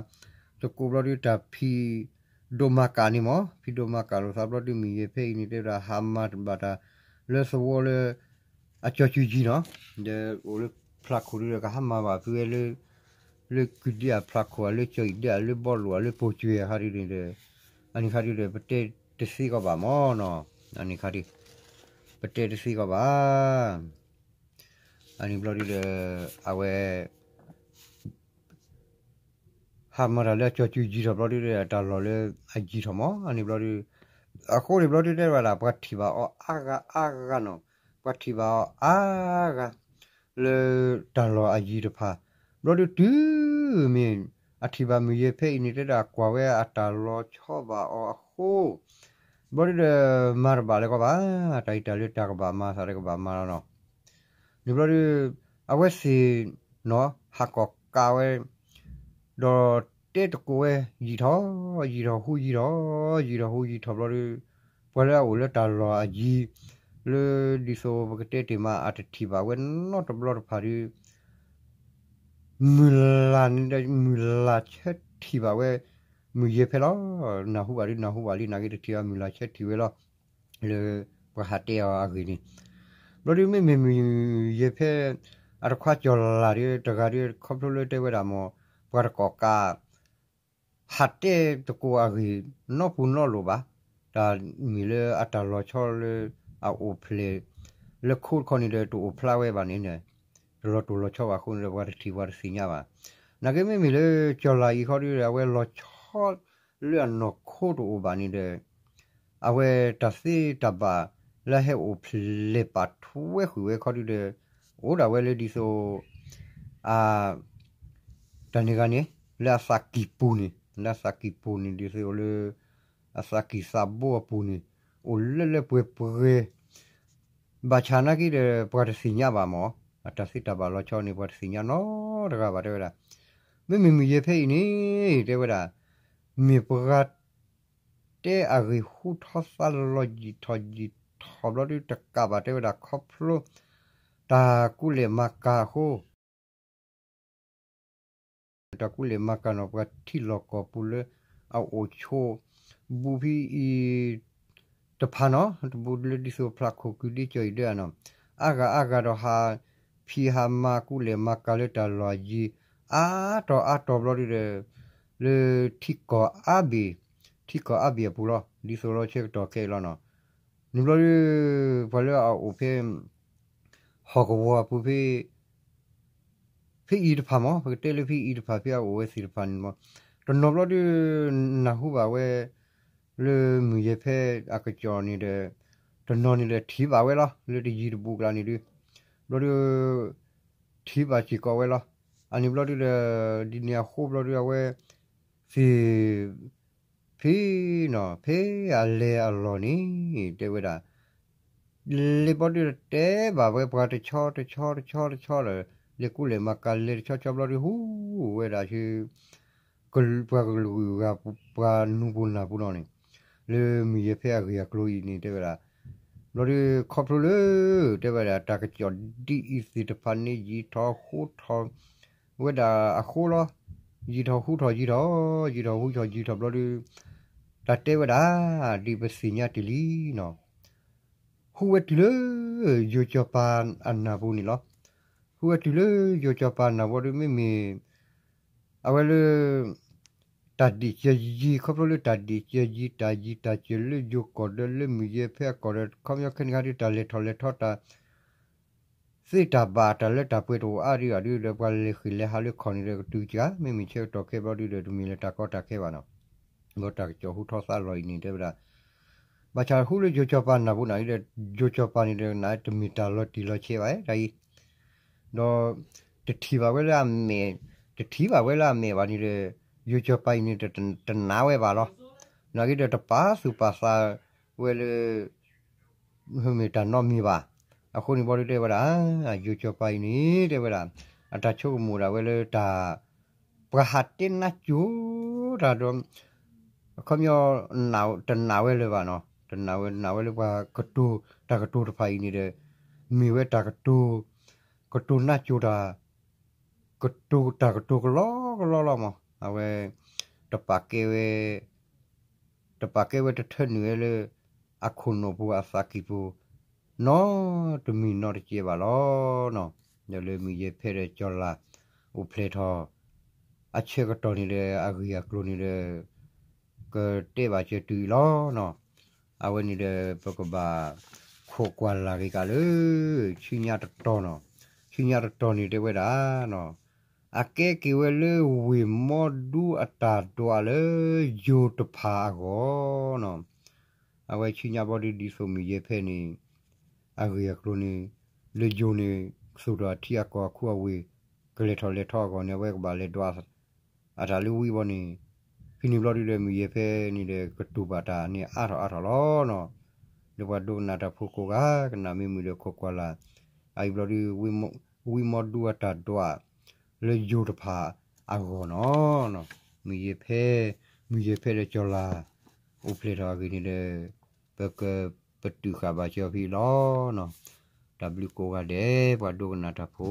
သကိးဘျီဒီး တၢ်ဖံးဒိၣ်မၤကၣ်န့ၣ်မ့ၢ် ဖံးဒိၣ်မၤကၣ်လိာ်သးဘျီဒီး မုၢ်ယဲၢ်ဖဲအံၤန့ၣ် တဲဝဲဒၣ်ဟးမၤဘၣ်တၢ် လၢသဝီလၢ အကၠီၤစုကၠံနီၤ, ဒီးအိၣ်လၢဖျးခိၣ်ဒုဒီး ကဟးမၤဘၣ်ဖုဝဲလၢ လၢကုဒ့အဖျးခိၣ် အလၢကၠီၤအံၤဒ့ အလၢဘီလိာ် အလၢပိာ်ကွဲၤအခါဒုန့ၣ်ဒီး အန့ၣ်ခါဒုဒီး ပတဲတသ့ကီးဘၣ်မ့ၢ်နီၤ, အန့ၣ်ခါဒု ပတဲတသ့ကီးဘၣ်. အန့ၣ်ဘျီဒုဒီး အဝဲ ဟးမၤတၢ်လၢအကၠီၤစုကၠံထီၣ်ဘျီဒုဒီး တၢ်လီၢ်လၢအယံၤထီၣ်မ့ၢ် အန့ၣ်ဘျီဒု အဃိန့ၣ်ဘျီဒုတဲဝဲဒၣ် ပှၤထံၣ်ဘၣ်အီၤအါဂၤအါဂၤနီၤ, ပှၤထံၣ်ဘၣ်အီၤအါဂၤ လၢတၢ်လီၢ်အယံၤတဖၣ်, ဘျီဒုတုၤမ့ၢ် အထံၣ်ဘၣ်မုၢ်ယဲၢ်ဖဲအံၤန့ၣ် တဲဒၣ်ကွၢ်ဝဲအတၢ်လီၤဆီဘၣ်အီၤအဃိ ဘျီဒုဒီး မၤတဘၣ်လၢၤကီးဘၣ်, တၢ်အံၤတၢ်လၢတၢ်ကဘၣ်မၤသးတကဘၣ်မၤလီၤနီၤ. န့ၣ်ဘျီဒု အဝဲသ့ၣ်နီၤ ဟးကိးကးဝဲ ဒီးတဲတကိးဝဲ ယံာ်ထီၣ် ယံာ်ထီၣ်ဟူယံာ်ထီၣ် ယံာ်ထီၣ်ဟူယံာ်ထီၣ်ဘျီဒု ပှၤလၢအအိၣ်လၢတၢ်လီၢ်အယံၤ လၢဒ်သိးပကတဲတ့ၢ်မး အတထံၣ်ဘၣ်ဝဲနီတဘျီတဖၣ်ဒု မုၢ်လၢ်န့ၣ်ဒီး မုၢ်လၢ်ဆၢထံၣ်ဘၣ်ဝဲ မုၢ်ယဲၢ်ဖဲလီၤ. နၢ်ဟူဘၣ်ဒု နၢ်ဟူဘၣ်လံ နာ်က့တထံၣ်ဘၣ် မုၢ်လၢ်ဆၢထံၣ်ဝဲလီၤ. လၢပှၤဟးတဲအီၤအဂ့ၢ်န့ၣ် ဘျီဒုမ့မ့ၢ်မုၢ်ယဲၢ်ဖဲ အတခွါကၠီၤလၢ်ဒု တဂၤဒု ခီဖျိလၢတဲဝဲဒၣ်မ့ၢ် ပှၤတကိးကး ဟးတဲတကိးအဂ့ၢ် နီပူၤနီလိၤဘၣ်, တၢ်မ့ၢ်လၢအတၢ်လီၤဆီလၢအအိၣ်ဖျဲၣ် လၢခိတခီန့ၣ်ဒီး တအိၣ်ဖျါဝဲဘၣ်န့ၣ် တလီၤတိၢ်လီၤဆီဘၣ်အဃိန့ၣ်ဒီး ပှၤတထံၣ်ပှၤတသ့ၣ်ညါဘၣ်. နာ်က့မ့မ့ၢ်လၢကၠီၤလၢ်အံၤခီဒုဒီး အဝဲလီၤဆီလၢအနီၢ်ခိတအိၣ်ဘၣ်န့ၣ်ဒီး အဝဲတၢ်သ့တၢ်ဘၣ်လၢအဟဲအိၣ်ဖျဲၣ်ပာ်ထွဲဃုာ်ဝဲခီဒုဒီး အိၣ်ဒၣ်ဝဲလၢဒ်သိး အ တၢ်န့ၣ်ဂၤန့ၣ် လၢအသးကံၢ်ပူၤန့ၣ် လၢအသးကံၢ်ပူၤန့ၣ် ဒ်သိးလၢ အသးကံၢ်သးဘိအပူၤန့ၣ် အိၣ်လၢလၢပှဲၤပှဲၤ ဘၣ်ဆၣ်နာ်က့ဒီး ပှၤတသ့ၣ်ညါဘၣ်မ့ၢ် အတၢ်သ့တၢ်ဘၣ်လီၤဆီန့ၣ် ပှၤတသ့ၣ်ညါနီတဂၤဘၣ်တဲဝဲဒၣ်. မ့မ့ၢ်မုၢ်ယဲၢ်ဖဲအံၤန့ၣ် တဲဝဲဒၣ် မ့ၢ်ပှၤ တဲအဂ့ၢ်ဟူထီၣ်သါလီၤယံာ်ထီၣ်ယံာ်ထီၣ်ဘျီဒုတကးဘၣ်တဲဝဲဒၣ်ခီဖျိ တၢ်ကူၣ်လဲၤမၤကၤအဃိ တၢ်ကူၣ်လဲၤမၤကၤနီၤ ပှၤထံလီၢ်ကီၢ်ပူၤလၢအအိၣ်ဆိး ဘူးဖဲအံၤတဖၣ်နီၤ တဘူးလၢဒ်သိးဖျးခိၣ်ကုဒ့ကၠီၤအံၤဒၢအနီၤ အါဂၤအါဂၤဒီးဟးဖံးဟးမၤကူၣ်လဲၤမၤကၤလၢတၢ်လီၢ်အယံၤ အါတီၤအါတီၤဘျီဒုဒီး လၢထံကီၢ်အါဘ့ၣ် ထံကီၢ်အါဘ့ၣ်အပူၤလီၤ ဒ်သိးလီၤဆၢကတီၢ်ခဲအံၤလီၤနီၤ. န့ၣ်ဘျီဒု ပှၤလၢအအိၣ်ဖဲ ဟီၣ်ကဝီၤအပူၤဖဲ ဖဲအံၤတဖၣ်မ့ၢ် ပကတဲလၢဖဲအံၤတဖၣ်ဖဲအအိၣ်ဝဲသ့ၣ်တဖၣ်န့ၣ်မ့ၢ် တနီၤဘျီဒု နၢ်ဟူဘၣ်ဝဲ လၢမုၢ်ယဲၢ်ဖဲအကစီၣ်န့ၣ်ဒီး တနီၤန့ၣ်ဒီးထံၣ်ဘၣ်ဝဲလီၤ လၢတယံၤတဘူးကျါန့ၣ်ဒု ဘျီဒု ထံၣ်ဘၣ်စ့ၢ်ကီးဝဲလီၤ. အန့ၣ်ဘျီဒုဒီး ဒ်န့ၣ်အဃိဘျီဒုအဝဲ သ့ၣ် ဖဲနီၤ ဖဲအလဲၤအလီၢ်န့ၣ် တဲဝဲဒၣ် လဲၤဘျီဒုဒီးတဲဘၣ်ဝဲပှၤတဆီတဆီတဆီတဆီဒီး လဲၤကူၣ်လဲၤမၤကၤလဲၤတဆီဆီဘျီဒု ဟူဝဲဒၣ်ဆူ ပှၤကလုာ်ဂၤ ပှၤနူၤပူၤနၢ်ပူၤနီၤန့ၣ် လၢမုၢ်ယဲၢ်ဖဲအဂ့ၢ်အကျိၤအံၤန့ၣ် တဲဝဲဒၣ် ဘျီဒု ခီဖျိလၢ တဲဝဲဒၣ် တၢ်ကစီၣ်ဒ်အံၤသ့ၣ်တဖၣ်န့ၣ် ယံာ်ထီၣ်ဟူထီၣ်ဝဲဒၣ်အဃိလီၤ. ယံာ်ထီၣ်ဟူထီၣ်ယံာ်ထီၣ် ယံာ်ထီၣ်ဟူထီၣ်ယံာ်ထီၣ်ဘျီဒု တၢ်တဲဝဲဒၣ် ဒ်ပသ့ၣ်ညါတ့ၢ်လံနီၤ ဟူဝဲတုၤလၢ ယိၤစီၤပၤအနၢ်ပူၤန့ၣ်လီၤ. ဟူဝဲတုၤလၢယိၤစီၤပၤအနၢ်ပူၤဒီး မ့မ့ၢ် အဝဲလၢ တၢ်ဒ့ၣ်စၢၤယံၤ ခီဖျိလၢတၢ်ဒ့ၣ်စၢၤယံၤ တၢ်ယံၤတၢ်စၢၤလၢယိၤကီၢ်ဒီးလၢမုၢ်ယဲၢ်ဖဲအကီၢ်ဒီး ခီပညီခဲန့ၣ်ခါဒ်တၢ်လဲၤထီၣ်လဲၤထီတၢ် သ့တၢ်ဘၣ်တၢ်လၢတၢ်ပှဲၤတအိၣ်အါဒံးဘၣ်ဒုဒီး ပှၤလဲၤဃ့ၢ်လဲၤဟးလၢခီၣ်န့ၣ်ဒီး ကတုၤကါ မ့မ့ၢ်ဆၢကတီၢ်ခဲဘျီဒုဒီး တမ့ၢ်လၢတၢ်ကီတၢ်ခဲဘၣ်နီၤ. ဒီးတၢ်ကစီၣ်ဟူထီၣ်သါလီၤအံၤန့ၣ် တဲဝဲဒၣ် ဘၣ်ဆၣ်ဟူလၢယိၤကၠီၤပၤနၢ်ပူၤနၤအံၤဒီး ယိၤကၠီၤပၤန့ၣ်ဒီး နတမ့ၢ်တၢ်လီၤတံၢ်လီၤဆဲးဘၣ်တၢ်အံၤ ဒီး တထံၣ်ဘၣ်ဝဲလၢအမဲာ်, တထံၣ်ဘၣ်ဝဲလၢအမဲာ်ဘၣ်န့ၣ်ဒီး ယိၤကၠီၤပၤအံၤန့ၣ် တနာ်ဝဲဘၣ်လီၤ. နာ်က့ဒီးတပာ်သူၣ်ပာ်သးဝဲလၢ မ့ၢ်တၢ်နီတမံၤဘၣ်. အဃိန့ၣ်ဘျီဒုတဲဝဲဒၣ် ယိၤကၠီၤပၤအံၤန့ၣ် တဲဝဲဒၣ် အတၢ်ဆိကမိၣ်ဒၣ်ဝဲလၢတၢ် ပှၤဟးတဲနါစိၤတၢ်ဒီး အခီပညီ တနာ်ဝဲလၢၤဘၣ်နီၤ, တနာ်ဝဲ နာ်ဝဲလၢပှၤကတိၤ တၢ်ကတိၤတဖၣ်အံၤန့ၣ်ဒီး မ့ၢ်ဝဲတၢ်ကတိၤ ကတိၤနါစိၤတၢ် ကတိၤတၢ်ကတိၤကလီကလီလီၤမး, အဝဲ တပာ်ကဲဝဲ တပာ်ကဲဝဲတထၢနုာ်ဝဲလၢ အခိၣ်နူာ်ပူၤအသးကံၢ်ပူၤ နီတမံၤနီတစဲးဘၣ်လီၤနီၤ. ဒီးလၢမုၢ်ယဲၢ်ဖဲဒီးကၠီၤလၤ အိၣ်ဖျဲၣ်ထီၣ် အဆၢကတီၢ်န့ၣ်ဒီး အဂ့ၢ်အကျိၤန့ၣ်ဒီး ကတဲဘၣ်စၢၤတုၤအံၤလီၤနီၤ. အဝဲန့ၣ်ဒီး ပကဘၣ်ခိးကွၢ်လၢ်က့ၤကးလၢ ဆူညါတတီၤနီၤ, ဆူညါတတီၤန့ၣ်တဲဝဲဒၣ်နီၤ အကဲက့ၤဝဲလၢဝ့ၢ်မီဒူအတၢ်ဒွးလၢယိၤတဖၣ်အဂီၢ်နီၤ. အဝဲဆူညါဘျီဒုဒ်သိးမုၢ်ယဲၢ်ဖဲန့ၣ် အဂ့ၢ်အကျိၤန့ၣ် လၢယိၤန့ၣ် ကသူၣ်ထီၣ်အထံအကီၢ်အခူအဝ့ၢ် ကလဲၤထီၣ်လဲၤထီအဂီၢ်န့ၣ် အဝဲကဘၣ်လဲၤဒွး အတၢ်လၢဝံဘီန့ၣ် ဖဲန့ၣ်ဘျီဒုဒီးမုၢ်ယဲၢ်ဖဲန့ၣ်ဒီး ကတူၢ်ဘၣ်တၢ်န့ၣ်အါထီၣ်အါထီၣ်လီၤနီၤ. လၢပှၤဒိကနၣ်တၢ်ဖိကိးဂၤ ကနၣ်မ့ၢ်မုာ်ဒီးခိးကွၢ်လၢ် အအံၤဘျီဒု ဝံမီဒူအတၢ်ဒွး လၢယိၤတဖၣ်အဂီၢ်နီၤ. မုၢ်ယဲၢ်ဖဲ မုၢ်ယဲၢ်ဖဲဒီးကၠီၤလၤ အိၣ်ဖျဲၣ်ထီၣ်အဂ့ၢ်န့ၣ်ဒီး ပကပတုာ်ဃာ်ဘၣ်စၢၤဖဲအံၤလီၤနီၤ. တၢ်ဘျုးကိးဂၤဒဲး ပှၤဒိကနၣ်တၢ်ဖိ